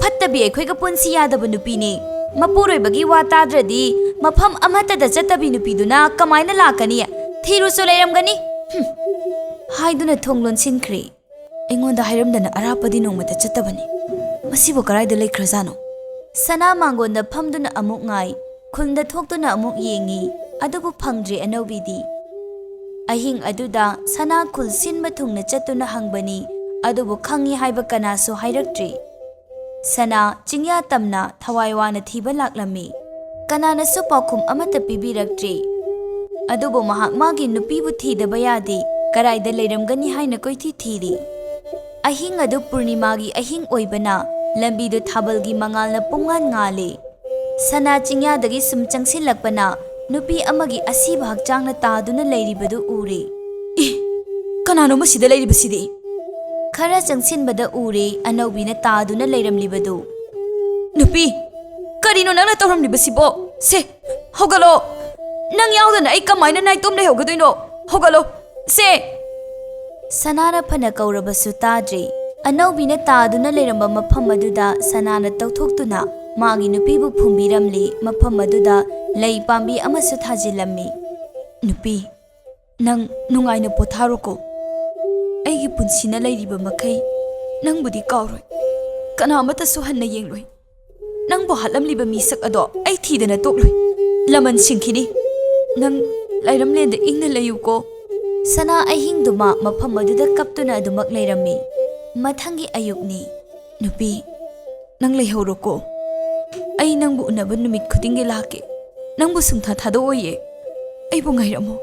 ꯐꯠꯇꯕꯤ ꯑꯩꯈꯣꯏꯒ ꯄꯨꯟꯁꯤ ꯌꯥꯗꯕ ꯅꯨꯄꯤꯅꯤ꯫ ꯃꯄꯨꯔꯣꯏꯕꯒꯤ ꯋꯥ ꯇꯥꯗ꯭ꯔꯗꯤ ꯃꯐꯝ ꯑꯃꯠꯇꯗ ꯆꯠꯇꯕꯤ ꯅꯨꯄꯤꯗꯨꯅ ꯀꯃꯥꯏꯅ ꯂꯥꯛꯀꯅꯤ? ꯊꯤꯔꯨꯆꯣ ꯂꯩꯔꯝꯒꯅꯤ꯫ ꯍꯨꯝ!" ꯍꯥꯏꯗꯨꯅ ꯊꯣꯡ ꯂꯣꯟꯁꯤꯟꯈ꯭ꯔꯦ꯫ "ꯑꯩꯉꯣꯟꯗ ꯍꯥꯏꯔꯝꯗꯅ ꯑꯔꯥꯞꯄꯗꯤ ꯅꯣꯡꯃꯇ ꯆꯠꯇꯕꯅꯤ꯫ ꯃꯁꯤꯕꯨ ꯀꯗꯥꯏꯗ ꯂꯩꯈ꯭ꯔꯖꯥꯠꯅꯣ?" ꯁꯅꯥ ꯃꯥꯡꯒꯣꯟꯗ ꯐꯝꯗꯨꯅ ꯑꯃꯨꯛ ꯉꯥꯏ, ꯈꯨꯜꯗ ꯊꯣꯛꯇꯨꯅ ꯑꯃꯨꯛ ꯌꯦꯡꯉꯤ, ꯑꯗꯨꯕꯨ ꯐꯪꯗ꯭ꯔꯦ ꯑꯅꯧꯕꯤꯗꯤ꯫ ꯑꯍꯤꯡ ꯑꯗꯨꯗ ꯁꯅꯥ ꯈꯨꯜ ꯁꯤꯟꯕ ꯊꯨꯡꯅ ꯆꯠꯇꯨꯅ ꯍꯪꯕꯅꯤ, ꯑꯗꯨꯕꯨ ꯈꯪꯉꯤ ꯍꯥꯏꯕ ꯀꯅꯥꯁꯨ ꯍꯥꯏꯔꯛꯇ꯭ꯔꯤ꯫ ꯁꯅꯥ ꯆꯤꯡꯌꯥ ꯇꯝꯅ ꯊꯋꯥꯏ ꯋꯥꯅ ꯊꯤꯕ ꯂꯥꯛꯂꯝꯃꯤ꯫ ꯀꯅꯥꯅꯁꯨ ꯄꯥꯎꯈꯨꯝ ꯑꯃꯠꯇ ꯄꯤꯕꯤꯔꯛꯇ꯭ꯔꯤ꯫ ꯑꯗꯨꯕꯨ ꯃꯍꯥꯛ ꯃꯥꯒꯤ ꯅꯨꯄꯤꯕꯨ ꯊꯤꯗꯕ ꯌꯥꯗꯦ, ꯀꯗꯥꯏꯗ ꯂꯩꯔꯝꯒꯅꯤ ꯍꯥꯏꯅ ꯀꯣꯏꯊꯤ ꯊꯤꯔꯤ꯫ ꯑꯍꯤꯡ ꯑꯗꯨ ꯄꯨꯔꯅꯤꯃꯥꯒꯤ ꯑꯍꯤꯡ ꯑꯣꯏꯕꯅ ꯂꯝꯕꯤꯗꯨ ꯊꯥꯕꯜꯒꯤ ꯃꯉꯥꯜꯅ ꯄꯨꯡꯉꯥꯟ ꯉꯥꯜꯂꯤ꯫ ꯁꯅꯥ ꯆꯤꯡꯌꯥꯗꯒꯤ ꯁꯨꯝ ꯆꯪꯁꯤꯜꯂꯛꯄꯅ ꯅꯨꯄꯤ ꯑꯃꯒꯤ ꯑꯁꯤꯕ ꯍꯛꯆꯥꯡꯅ ꯇꯥꯗꯨꯅ ꯂꯩꯔꯤꯕꯗꯨ ꯎꯔꯦ꯫ "ꯏ! ꯀꯅꯥꯅꯣ ꯃꯁꯤꯗ ꯂꯩꯔꯤꯕꯁꯤꯗꯤ?" ꯈꯔ ꯆꯪꯁꯤꯟꯕꯗ ꯎꯔꯦ ꯑꯅꯧꯕꯤꯅ ꯇꯥꯗꯨꯅ ꯂꯩꯔꯝꯂꯤꯕꯗꯨ꯫ "ꯅꯨꯄꯤ, ꯀꯔꯤꯅꯣ ꯅꯪꯅ ꯇꯧꯔꯝꯂꯤꯕꯁꯤꯕꯣ? ꯁꯦ, ꯍꯧꯒꯠꯂꯣ꯫ ꯅꯪ ꯌꯥꯎꯗꯅ ꯑꯩ ꯀꯃꯥꯏꯅ ꯅꯥꯏꯇꯣꯝ ꯂꯩꯍꯧꯒꯗꯣꯏꯅꯣ? ꯍꯧꯒꯠꯂꯣ꯫ ꯁꯦ!" ꯁꯅꯥꯅ ꯐꯅ ꯀꯧꯔꯕꯁꯨ ꯇꯥꯗ꯭ꯔꯦ꯫ ꯑꯅꯧꯕꯤꯅ ꯇꯥꯗꯨꯅ ꯂꯩꯔꯝꯕ ꯃꯐꯝ ꯑꯗꯨꯗ ꯁꯅꯥꯅ ꯇꯧꯊꯣꯛꯇꯨꯅ ꯃꯥꯒꯤ ꯅꯨꯄꯤꯕꯨ ꯐꯨꯝꯕꯤꯔꯝꯂꯤ꯫ ꯃꯐꯝ ꯑꯗꯨꯗ ꯂꯩ ꯄꯥꯝꯕꯤ ꯑꯃꯁꯨ ꯊꯥꯖꯤꯜꯂꯝꯃꯤ꯫ "ꯅꯨꯄꯤ, ꯅꯪ ꯅꯨꯡꯉꯥꯏꯅ ꯄꯣꯊꯥꯔꯣꯀꯣ꯫ ꯑꯩꯒꯤ ꯄꯨꯟꯁꯤꯅ ꯂꯩꯔꯤꯕ ꯃꯈꯩ ꯅꯪꯕꯨꯗꯤ ꯀꯥꯎꯔꯣꯏ꯫ ꯀꯅꯥ ꯑꯃꯠꯇꯁꯨ ꯍꯟꯅ ꯌꯦꯡꯂꯣꯏ꯫ ꯅꯪꯕꯨ ꯍꯥꯠꯂꯝꯂꯤꯕ ꯃꯤꯁꯛ ꯑꯗꯣ ꯑꯩ ꯊꯤꯗꯅ ꯇꯣꯛꯂꯣꯏ꯫ ꯂꯃꯟ ꯁꯤꯡꯈꯤꯅꯤ꯫ ꯅꯪ ꯂꯥꯏꯔꯝꯂꯦꯟꯗ ꯏꯪꯅ ꯂꯩꯌꯨꯀꯣ꯫ ꯁꯅꯥ ꯑꯍꯤꯡꯗꯨꯃ ꯃꯐꯝ ꯑꯗꯨꯗ ꯀꯞꯇꯨꯅ ꯑꯗꯨꯃꯛ ꯂꯩꯔꯝꯃꯤ꯫ ꯃꯊꯪꯒꯤ ꯑꯌꯨꯛꯅꯤ꯫ ꯅꯨꯄꯤ, ꯅꯪ ꯂꯩꯍꯧꯔꯣꯀꯣ꯫ ꯑꯩ ꯅꯪꯕꯨ ꯎꯅꯕ ꯅꯨꯃꯤꯠ ꯈꯨꯗꯤꯡꯒꯤ ꯂꯥꯛꯀꯦ꯫ ꯅꯪꯕꯨ ꯁꯨꯡꯊꯥ ꯊꯥꯗꯣꯛꯑꯣꯏꯌꯦ꯫ ꯑꯩꯕꯨ ꯉꯥꯏꯔꯝꯃꯣ꯫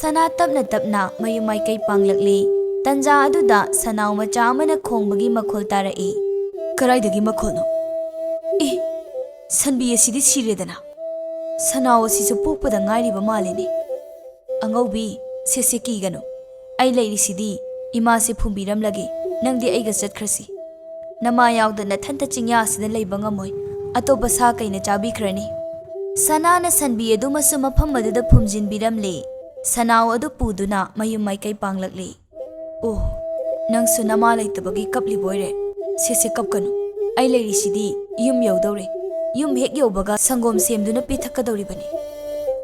ꯁꯅꯥ ꯇꯞꯅ ꯇꯞꯅ ꯃꯌꯨꯝ ꯃꯥꯏꯀꯩ ꯄꯥꯡꯂꯛꯂꯤ꯫ ꯇꯟꯖꯥ ꯑꯗꯨꯗ ꯁꯅꯥꯎ ꯃꯆꯥ ꯑꯃꯅ ꯈꯣꯡꯕꯒꯤ ꯃꯈꯣꯜ ꯇꯥꯔꯛꯏ꯫ ꯀꯔꯥꯏꯗꯒꯤ ꯃꯈꯣꯜꯅꯣ? ꯑꯦ, ꯁꯟꯕꯤ ꯑꯁꯤꯗꯤ ꯁꯤꯔꯦꯗꯅ꯫ ꯁꯅꯥꯎ ꯑꯁꯤꯁꯨ ꯄꯣꯛꯄꯗ ꯉꯥꯏꯔꯤꯕ ꯃꯥꯜꯂꯤꯅꯦ꯫ ꯑꯉꯧꯕꯤ, ꯁꯦ ꯁꯦ, ꯀꯤꯒꯅꯨ꯫ ꯑꯩ ꯂꯩꯔꯤꯁꯤꯗꯤ꯫ ꯏꯃꯥꯁꯦ ꯐꯨꯝꯕꯤꯔꯝꯂꯒꯦ꯫ ꯅꯪꯗꯤ ꯑꯩꯒ ꯆꯠꯈ꯭ꯔꯁꯤ꯫ ꯅꯃꯥ ꯌꯥꯎꯗꯅ ꯅꯊꯟꯇ ꯆꯤꯡꯌꯥ ꯑꯁꯤꯗ ꯂꯩꯕ ꯉꯝꯃꯣꯏ꯫ ꯑꯇꯣꯞꯄ ꯁꯥ ꯀꯩꯅ ꯆꯥꯕꯤꯈ꯭ꯔꯅꯤ꯫ ꯁꯅꯥꯅ ꯁꯟꯕꯤ ꯑꯗꯨꯃꯁꯨ ꯃꯐꯝ ꯑꯗꯨꯗ ꯐꯨꯝꯖꯤꯟꯕꯤꯔꯝꯂꯦ꯫ ꯁꯅꯥꯎ ꯑꯗꯨ ꯄꯨꯗꯨꯅ ꯃꯌꯨꯝ ꯃꯥꯏꯀꯩ ꯄꯥꯡꯂꯛꯂꯦ꯫ ꯑꯣ, ꯅꯪꯁꯨ ꯅꯃꯥ ꯂꯩꯇꯕꯒꯤ ꯀꯞꯂꯤꯕꯣꯏꯔꯦ꯫ ꯁꯦ ꯁꯦ, ꯀꯞꯀꯅꯨ꯫ ꯑꯩ ꯂꯩꯔꯤꯁꯤꯗꯤ꯫ ꯌꯨꯝ ꯌꯧꯗꯧꯔꯦ꯫ ꯌꯨꯝ ꯍꯦꯛ ꯌꯧꯕꯒ ꯁꯪꯒꯣꯝ ꯁꯦꯝꯗꯨꯅ ꯄꯤꯊꯛꯀꯗꯧꯔꯤꯕꯅꯤ꯫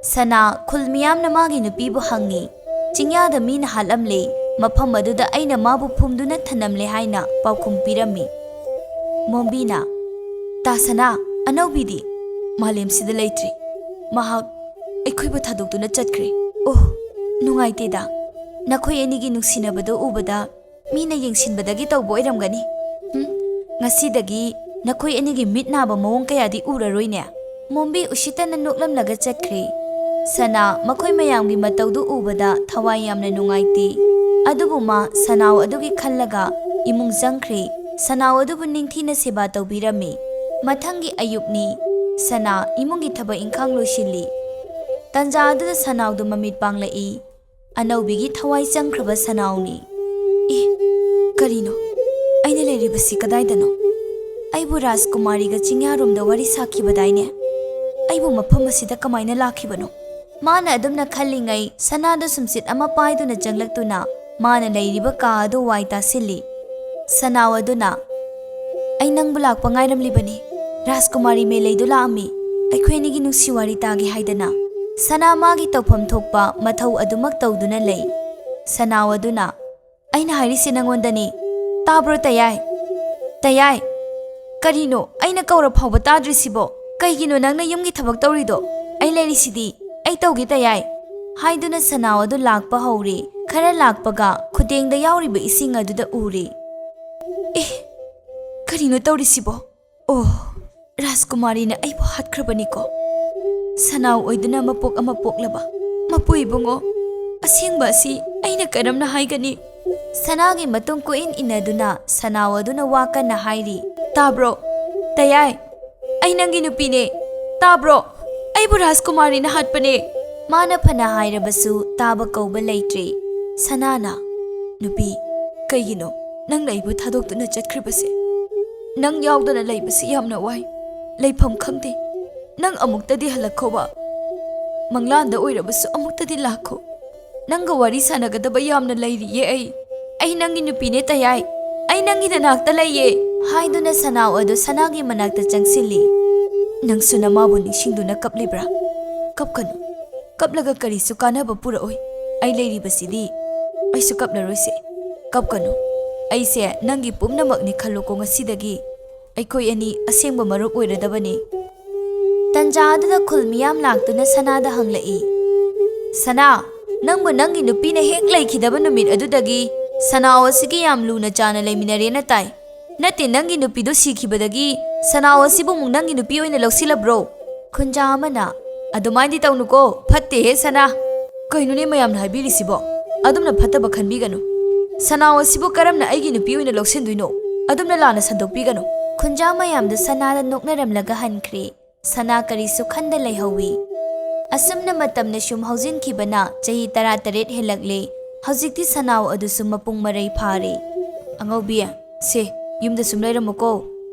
ꯁꯅꯥ ꯈꯨꯜ ꯃꯤꯌꯥꯝꯅ ꯃꯥꯒꯤ ꯅꯨꯄꯤꯕꯨ ꯍꯪꯉꯤ꯫ ꯆꯤꯡꯌꯥꯗ ꯃꯤꯅ ꯍꯥꯠꯂꯝꯂꯦ, ꯃꯐꯝ ꯑꯗꯨꯗ ꯑꯩꯅ ꯃꯥꯕꯨ ꯐꯨꯝꯗꯨꯅ ꯊꯅꯝꯂꯦ ꯍꯥꯏꯅ ꯄꯥꯎꯈꯨꯝ ꯄꯤꯔꯝꯃꯤ꯫ ꯃꯣꯝꯕꯤꯅ, "ꯇꯥ ꯁꯅꯥ, ꯑꯅꯧꯕꯤꯗꯤ?" "ꯃꯥꯂꯦꯝꯁꯤꯗ ꯂꯩꯇ꯭ꯔꯤ꯫ ꯃꯍꯥꯛ ꯑꯩꯈꯣꯏꯕꯨ ꯊꯥꯗꯣꯛꯇꯨꯅ ꯆꯠꯈ꯭ꯔꯦ꯫" "ꯑꯣ, ꯅꯨꯡꯉꯥꯏꯇꯦꯗ꯫ ꯅꯈꯣꯏ ꯑꯅꯤꯒꯤ ꯅꯨꯡꯁꯤꯅꯕꯗꯨ ꯎꯕꯗ ꯃꯤꯅ ꯌꯦꯡꯁꯤꯟꯕꯗꯒꯤ ꯇꯧꯕ ꯑꯣꯏꯔꯝꯒꯅꯤ꯫ ꯍꯨꯝ, ꯉꯁꯤꯗꯒꯤ ꯅꯈꯣꯏ ꯑꯅꯤꯒꯤ ꯃꯤꯠ ꯅꯥꯕ ꯃꯑꯣꯡ ꯀꯌꯥꯗꯤ ꯎꯔꯔꯣꯏꯅꯦ꯫" ꯃꯣꯝꯕꯤ ꯎꯁꯤꯠꯇꯅ ꯅꯣꯛꯂꯝꯂꯒ ꯆꯠꯈ꯭ꯔꯦ꯫ ꯁꯅꯥ ꯃꯈꯣꯏ ꯃꯌꯥꯝꯒꯤ ꯃꯇꯧꯗꯨ ꯎꯕꯗ ꯊꯋꯥꯏ ꯌꯥꯝꯅ ꯅꯨꯡꯉꯥꯏꯇꯦ꯫ ꯑꯗꯨꯕꯨ ꯃꯥ ꯁꯅꯥꯎ ꯑꯗꯨꯒꯤ ꯈꯜꯂꯒ ꯏꯃꯨꯡ ꯆꯪꯈ꯭ꯔꯦ꯫ ꯁꯅꯥꯎ ꯑꯗꯨꯕꯨ ꯅꯤꯡꯊꯤꯅ ꯁꯦꯕꯥ ꯇꯧꯕꯤꯔꯝꯃꯤ꯫ ꯃꯊꯪꯒꯤ ꯑꯌꯨꯛꯅꯤ꯫ ꯁꯅꯥ ꯏꯃꯨꯡꯒꯤ ꯊꯕꯛ ꯏꯪꯈꯥꯡ ꯂꯣꯏꯁꯤꯜꯂꯤ꯫ ꯇꯟꯖꯥ ꯑꯗꯨꯗ ꯁꯅꯥꯎꯗꯨ ꯃꯃꯤꯠ ꯄꯥꯡꯂꯛꯏ꯫ ꯑꯅꯧꯕꯤꯒꯤ ꯊꯋꯥꯏ ꯆꯪꯈ꯭ꯔꯕ ꯁꯅꯥꯎꯅꯤ꯫ "ꯑꯦ, ꯀꯔꯤꯅꯣ? ꯑꯩꯅ ꯂꯩꯔꯤꯕꯁꯤ ꯀꯗꯥꯏꯗꯅꯣ? ꯑꯩꯕꯨ ꯔꯥꯖꯀꯨꯃꯥꯔꯤꯒ ꯆꯤꯡꯌꯥꯔꯣꯝꯗ ꯋꯥꯔꯤ ꯁꯥꯈꯤꯕꯗꯥꯏꯅꯦ? ꯑꯩꯕꯨ ꯃꯐꯝ ꯑꯁꯤꯗ ꯀꯃꯥꯏꯅ ꯂꯥꯛꯈꯤꯕꯅꯣ?" ꯃꯥꯅ ꯑꯗꯨꯝꯅ ꯈꯜꯂꯤꯉꯩ ꯁꯅꯥꯗ ꯁꯨꯝꯆꯤꯠ ꯑꯃ ꯄꯥꯏꯗꯨꯅ ꯆꯪꯂꯛꯇꯨꯅ ꯃꯥꯅ ꯂꯩꯔꯤꯕ ꯀꯥ ꯑꯗꯨ ꯋꯥꯏ ꯇꯥꯁꯤꯜꯂꯤ꯫ ꯁꯅꯥꯎ ꯑꯗꯨꯅ, "ꯑꯩ ꯅꯪꯕꯨ ꯂꯥꯛꯄ ꯉꯥꯏꯔꯝꯂꯤꯕꯅꯤ꯫ ꯔꯥꯖꯀꯨꯃꯥꯔꯤ ꯃꯦꯂꯩꯗꯨ ꯂꯥꯛꯑꯝꯃꯤ꯫ ꯑꯩꯈꯣꯏ ꯑꯅꯤꯒꯤ ꯅꯨꯡꯁꯤ ꯋꯥꯔꯤ ꯇꯥꯒꯦ ꯍꯥꯏꯗꯅ꯫" ꯁꯅꯥ ꯃꯥꯒꯤ ꯇꯧꯐꯝ ꯊꯣꯛꯄ ꯃꯊꯧ ꯑꯗꯨꯃꯛ ꯇꯧꯗꯨꯅ ꯂꯩ꯫ ꯁꯅꯥꯎ ꯑꯗꯨꯅ, "ꯑꯩꯅ ꯍꯥꯏꯔꯤꯁꯦ ꯅꯪꯉꯣꯟꯗꯅꯤ꯫ ꯇꯥꯕ꯭ꯔꯣ, ꯇꯌꯥꯏ? ꯇꯌꯥꯏ! ꯀꯔꯤꯅꯣ? ꯑꯩꯅ ꯀꯧꯔ ꯐꯥꯎꯕ ꯇꯥꯗ꯭ꯔꯤꯁꯤꯕꯣ? ꯀꯩꯒꯤꯅꯣ ꯅꯪꯅ ꯌꯨꯝꯒꯤ ꯊꯕꯛ ꯇꯧꯔꯤꯗꯣ? ꯑꯩ ꯂꯩꯔꯤꯁꯤꯗꯤ꯫ ꯑꯩ ꯇꯧꯒꯦ, ꯇꯌꯥꯏ!" ꯍꯥꯏꯗꯨꯅ ꯁꯅꯥꯎ ꯑꯗꯨ ꯂꯥꯛꯄ ꯍꯧꯔꯦ꯫ ꯈꯔ ꯂꯥꯛꯄꯒ ꯈꯨꯗꯦꯡꯗ ꯌꯥꯎꯔꯤꯕ ꯏꯁꯤꯡ ꯑꯗꯨꯗ ꯎꯔꯦ꯫ "ꯑꯦ, ꯀꯔꯤꯅꯣ ꯇꯧꯔꯤꯁꯤꯕꯣ? ꯑꯣ, ꯔꯥꯖꯀꯨꯃꯥꯔꯤꯅ ꯑꯩꯕꯨ ꯍꯥꯠꯈ꯭ꯔꯕꯅꯤꯀꯣ!" ꯁꯅꯥꯎ ꯑꯣꯏꯗꯨꯅ ꯃꯄꯣꯛ ꯑꯃ ꯄꯣꯛꯂꯕ꯫ "ꯃꯄꯨ ꯏꯕꯨꯡꯉꯣ, ꯑꯁꯦꯡꯕ ꯑꯁꯤ ꯑꯩꯅ ꯀꯔꯝꯅ ꯍꯥꯏꯒꯅꯤ?" ꯁꯅꯥꯒꯤ ꯃꯇꯨꯡ ꯀꯣꯏꯏꯟ ꯏꯟꯅꯗꯨꯅ ꯁꯅꯥꯎ ꯑꯗꯨꯅ ꯋꯥ ꯀꯟꯅ ꯍꯥꯏꯔꯤ꯫ "ꯇꯥꯕ꯭ꯔꯣ? ꯇꯌꯥꯏ! ꯑꯩ ꯅꯪꯒꯤ ꯅꯨꯄꯤꯅꯦ꯫ ꯇꯥꯕ꯭ꯔꯣ? ꯑꯩꯕꯨ ꯔꯥꯖꯀꯨꯃꯥꯔꯤꯅ ꯍꯥꯠꯄꯅꯦ!" ꯃꯥꯅ ꯐꯅ ꯍꯥꯏꯔꯕꯁꯨ ꯇꯥꯕ ꯀꯧꯕ ꯂꯩꯇ꯭ꯔꯦ꯫ ꯁꯅꯥꯅ, "ꯅꯨꯄꯤ, ꯀꯩꯒꯤꯅꯣ ꯅꯪꯅ ꯑꯩꯕꯨ ꯊꯥꯗꯣꯛꯇꯨꯅ ꯆꯠꯈ꯭ꯔꯤꯕꯁꯦ? ꯅꯪ ꯌꯥꯎꯗꯅ ꯂꯩꯕꯁꯤ ꯌꯥꯝꯅ ꯋꯥꯏ꯫ ꯂꯩꯐꯝ ꯈꯪꯗꯦ꯫ ꯅꯪ ꯑꯃꯨꯛꯇꯗꯤ ꯍꯜꯂꯛꯈꯣꯕ꯫ ꯃꯪꯂꯥꯟꯗ ꯑꯣꯏꯔꯕꯁꯨ ꯑꯃꯨꯛꯇꯗꯤ ꯂꯥꯛꯈꯣ꯫ ꯅꯪꯒ ꯋꯥꯔꯤ ꯁꯥꯟꯅꯒꯗꯕ ꯌꯥꯝꯅ ꯂꯩꯔꯤꯌꯦ ꯑꯩ꯫ ꯑꯩ ꯅꯪꯒꯤ ꯅꯨꯄꯤꯅꯦ, ꯇꯌꯥꯏ꯫ ꯑꯩ ꯅꯪꯒꯤ ꯅꯅꯥꯛꯇ ꯂꯩꯌꯦ!" ꯍꯥꯏꯗꯨꯅ ꯁꯅꯥꯎ ꯑꯗꯨ ꯁꯅꯥꯒꯤ ꯃꯅꯥꯛꯇ ꯆꯪꯁꯤꯜꯂꯤ꯫ "ꯅꯪꯁꯨ ꯅꯃꯥꯕꯨ ꯅꯤꯡꯁꯤꯡꯗꯨꯅ ꯀꯞꯂꯤꯕ꯭ꯔꯥ? ꯀꯞꯀꯅꯨ꯫ ꯀꯞꯂꯒ ꯀꯔꯤꯁꯨ ꯀꯥꯟꯅꯕ ꯄꯨꯔꯛꯑꯣꯏ꯫ ꯑꯩ ꯂꯩꯔꯤꯕꯁꯤꯗꯤ꯫ ꯑꯩꯁꯨ ꯀꯞꯂꯔꯣꯏꯁꯦ꯫ ꯀꯞꯀꯅꯨ꯫ ꯑꯩꯁꯦ ꯅꯪꯒꯤ ꯄꯨꯝꯅꯃꯛꯅꯤ ꯈꯜꯂꯨꯀꯣ ꯉꯁꯤꯗꯒꯤ꯫ ꯑꯩꯈꯣꯏ ꯑꯅꯤ ꯑꯁꯦꯡꯕ ꯃꯔꯨꯞ ꯑꯣꯏꯔꯗꯕꯅꯤ꯫" ꯇꯟꯖꯥ ꯑꯗꯨꯗ ꯈꯨꯜ ꯃꯤꯌꯥꯝ ꯂꯥꯛꯇꯨꯅ ꯁꯅꯥꯗ ꯍꯪꯂꯛꯏ꯫ "ꯁꯅꯥ, ꯅꯪꯕꯨ ꯅꯪꯒꯤ ꯅꯨꯄꯤꯅ ꯍꯦꯛ ꯂꯩꯈꯤꯗꯕ ꯅꯨꯃꯤꯠ ꯑꯗꯨꯗꯒꯤ ꯁꯅꯥꯎ ꯑꯁꯤꯒꯤ ꯌꯥꯝ ꯂꯨꯅ ꯆꯥꯅ ꯂꯩꯃꯤꯟꯅꯔꯦꯅ ꯇꯥꯏ꯫ ꯅꯠꯇꯦ, ꯅꯪꯒꯤ ꯅꯨꯄꯤꯗꯨ ꯁꯤꯈꯤꯕꯗꯒꯤ ꯁꯅꯥꯎ ꯑꯁꯤꯕꯨ ꯑꯃꯨꯛ ꯅꯪꯒꯤ ꯅꯨꯄꯤ ꯑꯣꯏꯅ ꯂꯧꯁꯤꯜꯂꯕ꯭ꯔꯣ?" ꯈꯨꯟꯖꯥ ꯑꯃꯅ, "ꯑꯗꯨꯃꯥꯏꯅꯗꯤ ꯇꯧꯅꯨꯀꯣ, ꯐꯠꯇꯦꯍꯦ ꯁꯅꯥ!" "ꯀꯩꯅꯣꯅꯦ ꯃꯌꯥꯝꯅ ꯍꯥꯏꯕꯤꯔꯤꯁꯤꯕꯣ? ꯑꯗꯨꯝꯅ ꯐꯠꯇꯕ ꯈꯟꯕꯤꯒꯅꯨ꯫ ꯁꯅꯥꯎ ꯑꯁꯤꯕꯨ ꯀꯔꯝꯅ ꯑꯩꯒꯤ ꯅꯨꯄꯤ ꯑꯣꯏꯅ ꯂꯧꯁꯤꯟꯗꯣꯏꯅꯣ? ꯑꯗꯨꯝꯅ ꯂꯥꯟꯅ ꯁꯟꯗꯣꯛꯄꯤꯒꯅꯨ꯫" ꯈꯨꯟꯖꯥ ꯃꯌꯥꯝꯗꯨ ꯁꯅꯥꯗ ꯅꯣꯛꯅꯔꯝꯂꯒ ꯍꯟꯈ꯭ꯔꯦ꯫ ꯁꯅꯥ ꯀꯔꯤꯁꯨ ꯈꯟꯗ ꯂꯩꯍꯧꯋꯤ꯫ ꯑꯁꯨꯝꯅ ꯃꯇꯝꯅ ꯁꯨꯝ ꯍꯧꯖꯤꯟꯈꯤꯕꯅ ꯆꯍꯤ ꯇꯔꯥꯇꯔꯦꯠ ꯍꯦꯜꯂꯛꯂꯦ꯫ ꯍꯧꯖꯤꯛꯇꯤ ꯁꯅꯥꯎ ꯑꯗꯨꯁꯨ ꯃꯄꯨꯡ ꯃꯔꯩ ꯐꯥꯔꯦ꯫ "ꯑꯉꯧꯕꯤ, ꯁꯦ, ꯌꯨꯝꯗ ꯁꯨꯝ ꯂꯩꯔꯝꯃꯨꯀꯣ꯫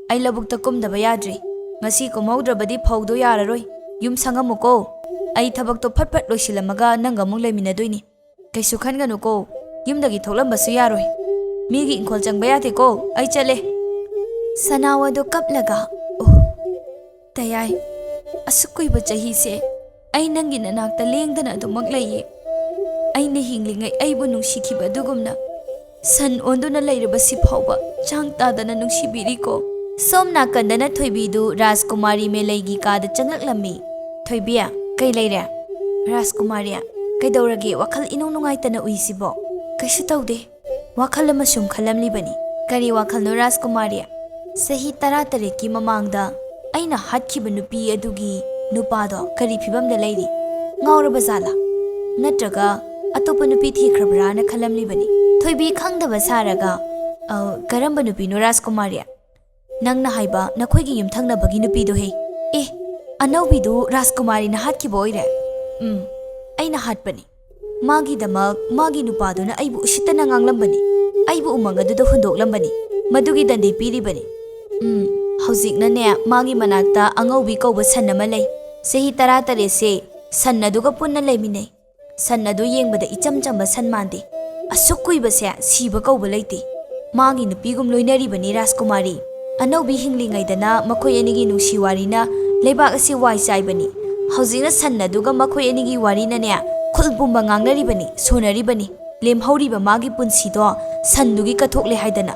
ꯑꯩ ꯂꯧꯕꯨꯛꯇ ꯀꯨꯝꯗꯕ ꯌꯥꯗ꯭ꯔꯦ꯫ ꯉꯁꯤ ꯀꯨꯝꯍꯧꯗ꯭ꯔꯕꯗꯤ ꯐꯧꯗꯣ ꯌꯥꯔꯔꯣꯏ꯫ ꯌꯨꯝ ꯁꯪꯉꯝꯃꯨꯀꯣ꯫ ꯑꯩ ꯊꯕꯛꯇꯣ ꯐꯠ ꯐꯠ ꯂꯣꯏꯁꯤꯜꯂꯝꯃꯒ ꯅꯪꯒ ꯑꯃꯨꯛ ꯂꯩꯃꯤꯟꯅꯗꯣꯏꯅꯤ꯫ ꯀꯩꯁꯨ ꯈꯟꯒꯅꯨꯀꯣ꯫ ꯌꯨꯝꯗꯒꯤ ꯊꯣꯛꯂꯝꯕꯁꯨ ꯌꯥꯔꯣꯏ꯫ ꯃꯤꯒꯤ ꯏꯪꯈꯣꯜ ꯆꯪꯕ ꯌꯥꯗꯦꯀꯣ꯫ ꯑꯩ ꯆꯠꯂꯦ꯫" ꯁꯅꯥꯎ ꯑꯗꯨ ꯀꯞꯂꯒ, "ꯑꯣ, ꯇꯌꯥꯏ, ꯑꯁꯨꯛ ꯀꯨꯏꯕ ꯆꯍꯤꯁꯦ ꯑꯩ ꯅꯪꯒꯤ ꯅꯅꯥꯛꯇ ꯂꯦꯡꯗꯅ ꯑꯗꯨꯃꯛ ꯂꯩꯌꯦ꯫ ꯑꯩꯅ ꯍꯤꯡꯂꯤꯉꯩ ꯑꯩꯕꯨ ꯅꯨꯡꯁꯤꯈꯤꯕ ꯑꯗꯨꯒꯨꯝꯅ ꯁꯟ ꯑꯣꯟꯗꯨꯅ ꯂꯩꯔꯕꯁꯤ ꯐꯥꯎꯕ ꯆꯥꯡ ꯇꯥꯗꯅ ꯅꯨꯡꯁꯤꯕꯤꯔꯤꯀꯣ꯫ ꯁꯣꯝ ꯅꯥꯀꯟꯗꯅ ꯊꯣꯏꯕꯤꯗꯨ ꯔꯥꯖꯀꯨꯃꯥꯔꯤ ꯃꯦꯂꯩꯒꯤ ꯀꯥꯗ ꯆꯪꯂꯛꯂꯝꯃꯤ꯫ "ꯊꯣꯏꯕꯤ, ꯀꯩ ꯂꯩꯔꯦ?" "ꯔꯥꯖꯀꯨꯃꯥꯔꯤ, ꯀꯩꯗꯧꯔꯒꯦ ꯋꯥꯈꯜ ꯏꯅꯨꯡ ꯅꯨꯡꯉꯥꯏꯇꯅ ꯎꯏꯁꯤꯕꯣ?" "ꯀꯩꯁꯨ ꯇꯧꯗꯦ꯫ ꯋꯥꯈꯜ ꯑꯃ ꯁꯨꯝ ꯈꯜꯂꯝꯂꯤꯕꯅꯤ꯫" "ꯀꯔꯤ ꯋꯥꯈꯜꯅꯣ ꯔꯥꯖꯀꯨꯃꯥꯔꯤ?" "ꯆꯍꯤ ꯇꯔꯥꯇꯔꯦꯠꯀꯤ ꯃꯃꯥꯡꯗ ꯑꯩꯅ ꯍꯥꯠꯈꯤꯕ ꯅꯨꯄꯤ ꯑꯗꯨꯒꯤ ꯅꯨꯄꯥꯗꯣ ꯀꯔꯤ ꯐꯤꯕꯝꯗ ꯂꯩꯔꯤ? ꯉꯥꯎꯔꯕ ꯖꯥꯠꯂꯥ? ꯅꯠꯇ꯭ꯔꯒ ꯑꯇꯣꯞꯄ ꯅꯨꯄꯤ ꯊꯤꯈ꯭ꯔꯕ꯭ꯔꯥꯅ ꯈꯜꯂꯝꯂꯤꯕꯅꯤ꯫" ꯊꯣꯏꯕꯤ ꯈꯪꯗꯕ ꯁꯥꯔꯒ, "ꯑ, ꯀꯔꯝꯕ ꯅꯨꯄꯤꯅꯣ ꯔꯥꯖꯀꯨꯃꯥꯔꯤ?" "ꯅꯪꯅ ꯍꯥꯏꯕ ꯅꯈꯣꯏꯒꯤ ꯌꯨꯝꯊꯪꯅꯕꯒꯤ ꯅꯨꯄꯤꯗꯣꯍꯦ꯫" "ꯑꯦ, ꯑꯅꯧꯕꯤꯗꯨ ꯔꯥꯖꯀꯨꯃꯥꯔꯤꯅ ꯍꯥꯠꯈꯤꯕ ꯑꯣꯏꯔꯦ?" "ꯎꯝ, ꯑꯩꯅ ꯍꯥꯠꯄꯅꯤ꯫ ꯃꯥꯒꯤꯗꯃꯛ ꯃꯥꯒꯤ ꯅꯨꯄꯥꯗꯨꯅ ꯑꯩꯕꯨ ꯎꯁꯤꯠꯇꯅ ꯉꯥꯡꯂꯝꯕꯅꯤ꯫ ꯑꯩꯕꯨ ꯎꯃꯪ ꯑꯗꯨꯗ ꯍꯨꯟꯗꯣꯛꯂꯝꯕꯅꯤ꯫ ꯃꯗꯨꯒꯤ ꯗꯟꯗꯤ ꯄꯤꯔꯤꯕꯅꯤ꯫ ꯎꯝ, ꯍꯧꯖꯤꯛꯅꯅꯦ ꯃꯥꯒꯤ ꯃꯅꯥꯛꯇ ꯑꯉꯧꯕꯤ ꯀꯧꯕ ꯁꯟ ꯑꯃ ꯂꯩ꯫ ꯆꯍꯤ ꯇꯔꯥꯇꯔꯦꯠꯁꯦ ꯁꯟ ꯑꯗꯨꯒ ꯄꯨꯟꯅ ꯂꯩꯃꯤꯟꯅꯩ꯫ ꯁꯟ ꯑꯗꯨ ꯌꯦꯡꯕꯗ ꯏꯆꯝ ꯆꯝꯕ ꯁꯟ ꯃꯥꯟꯗꯦ꯫ ꯑꯁꯨꯛ ꯀꯨꯏꯕꯁꯦ ꯁꯤꯕ ꯀꯧꯕ ꯂꯩꯇꯦ꯫ ꯃꯥꯒꯤ ꯅꯨꯄꯤꯒꯨꯝ ꯂꯣꯏꯅꯔꯤꯕꯅꯤ ꯔꯥꯖꯀꯨꯃꯥꯔꯤ꯫ ꯑꯅꯧꯕꯤ ꯍꯤꯡꯂꯤꯉꯩꯗꯅ ꯃꯈꯣꯏ ꯑꯅꯤꯒꯤ ꯅꯨꯡꯁꯤ ꯋꯥꯔꯤꯅ ꯂꯩꯕꯥꯛ ꯑꯁꯤ ꯋꯥꯏ ꯆꯥꯏꯕꯅꯤ꯫ ꯍꯧꯖꯤꯛꯅ ꯁꯟ ꯑꯗꯨꯒ ꯃꯈꯣꯏ ꯑꯅꯤꯒꯤ ꯋꯥꯔꯤꯅꯅꯦ ꯈꯨꯜ ꯄꯨꯝꯕ ꯉꯥꯡꯅꯔꯤꯕꯅꯤ, ꯁꯣꯟꯅꯔꯤꯕꯅꯤ꯫ ꯂꯦꯝꯍꯧꯔꯤꯕ ꯃꯥꯒꯤ ꯄꯨꯟꯁꯤꯗꯣ ꯁꯟꯗꯨꯒꯤ ꯀꯠꯊꯣꯛꯂꯦ ꯍꯥꯏꯗꯅ꯫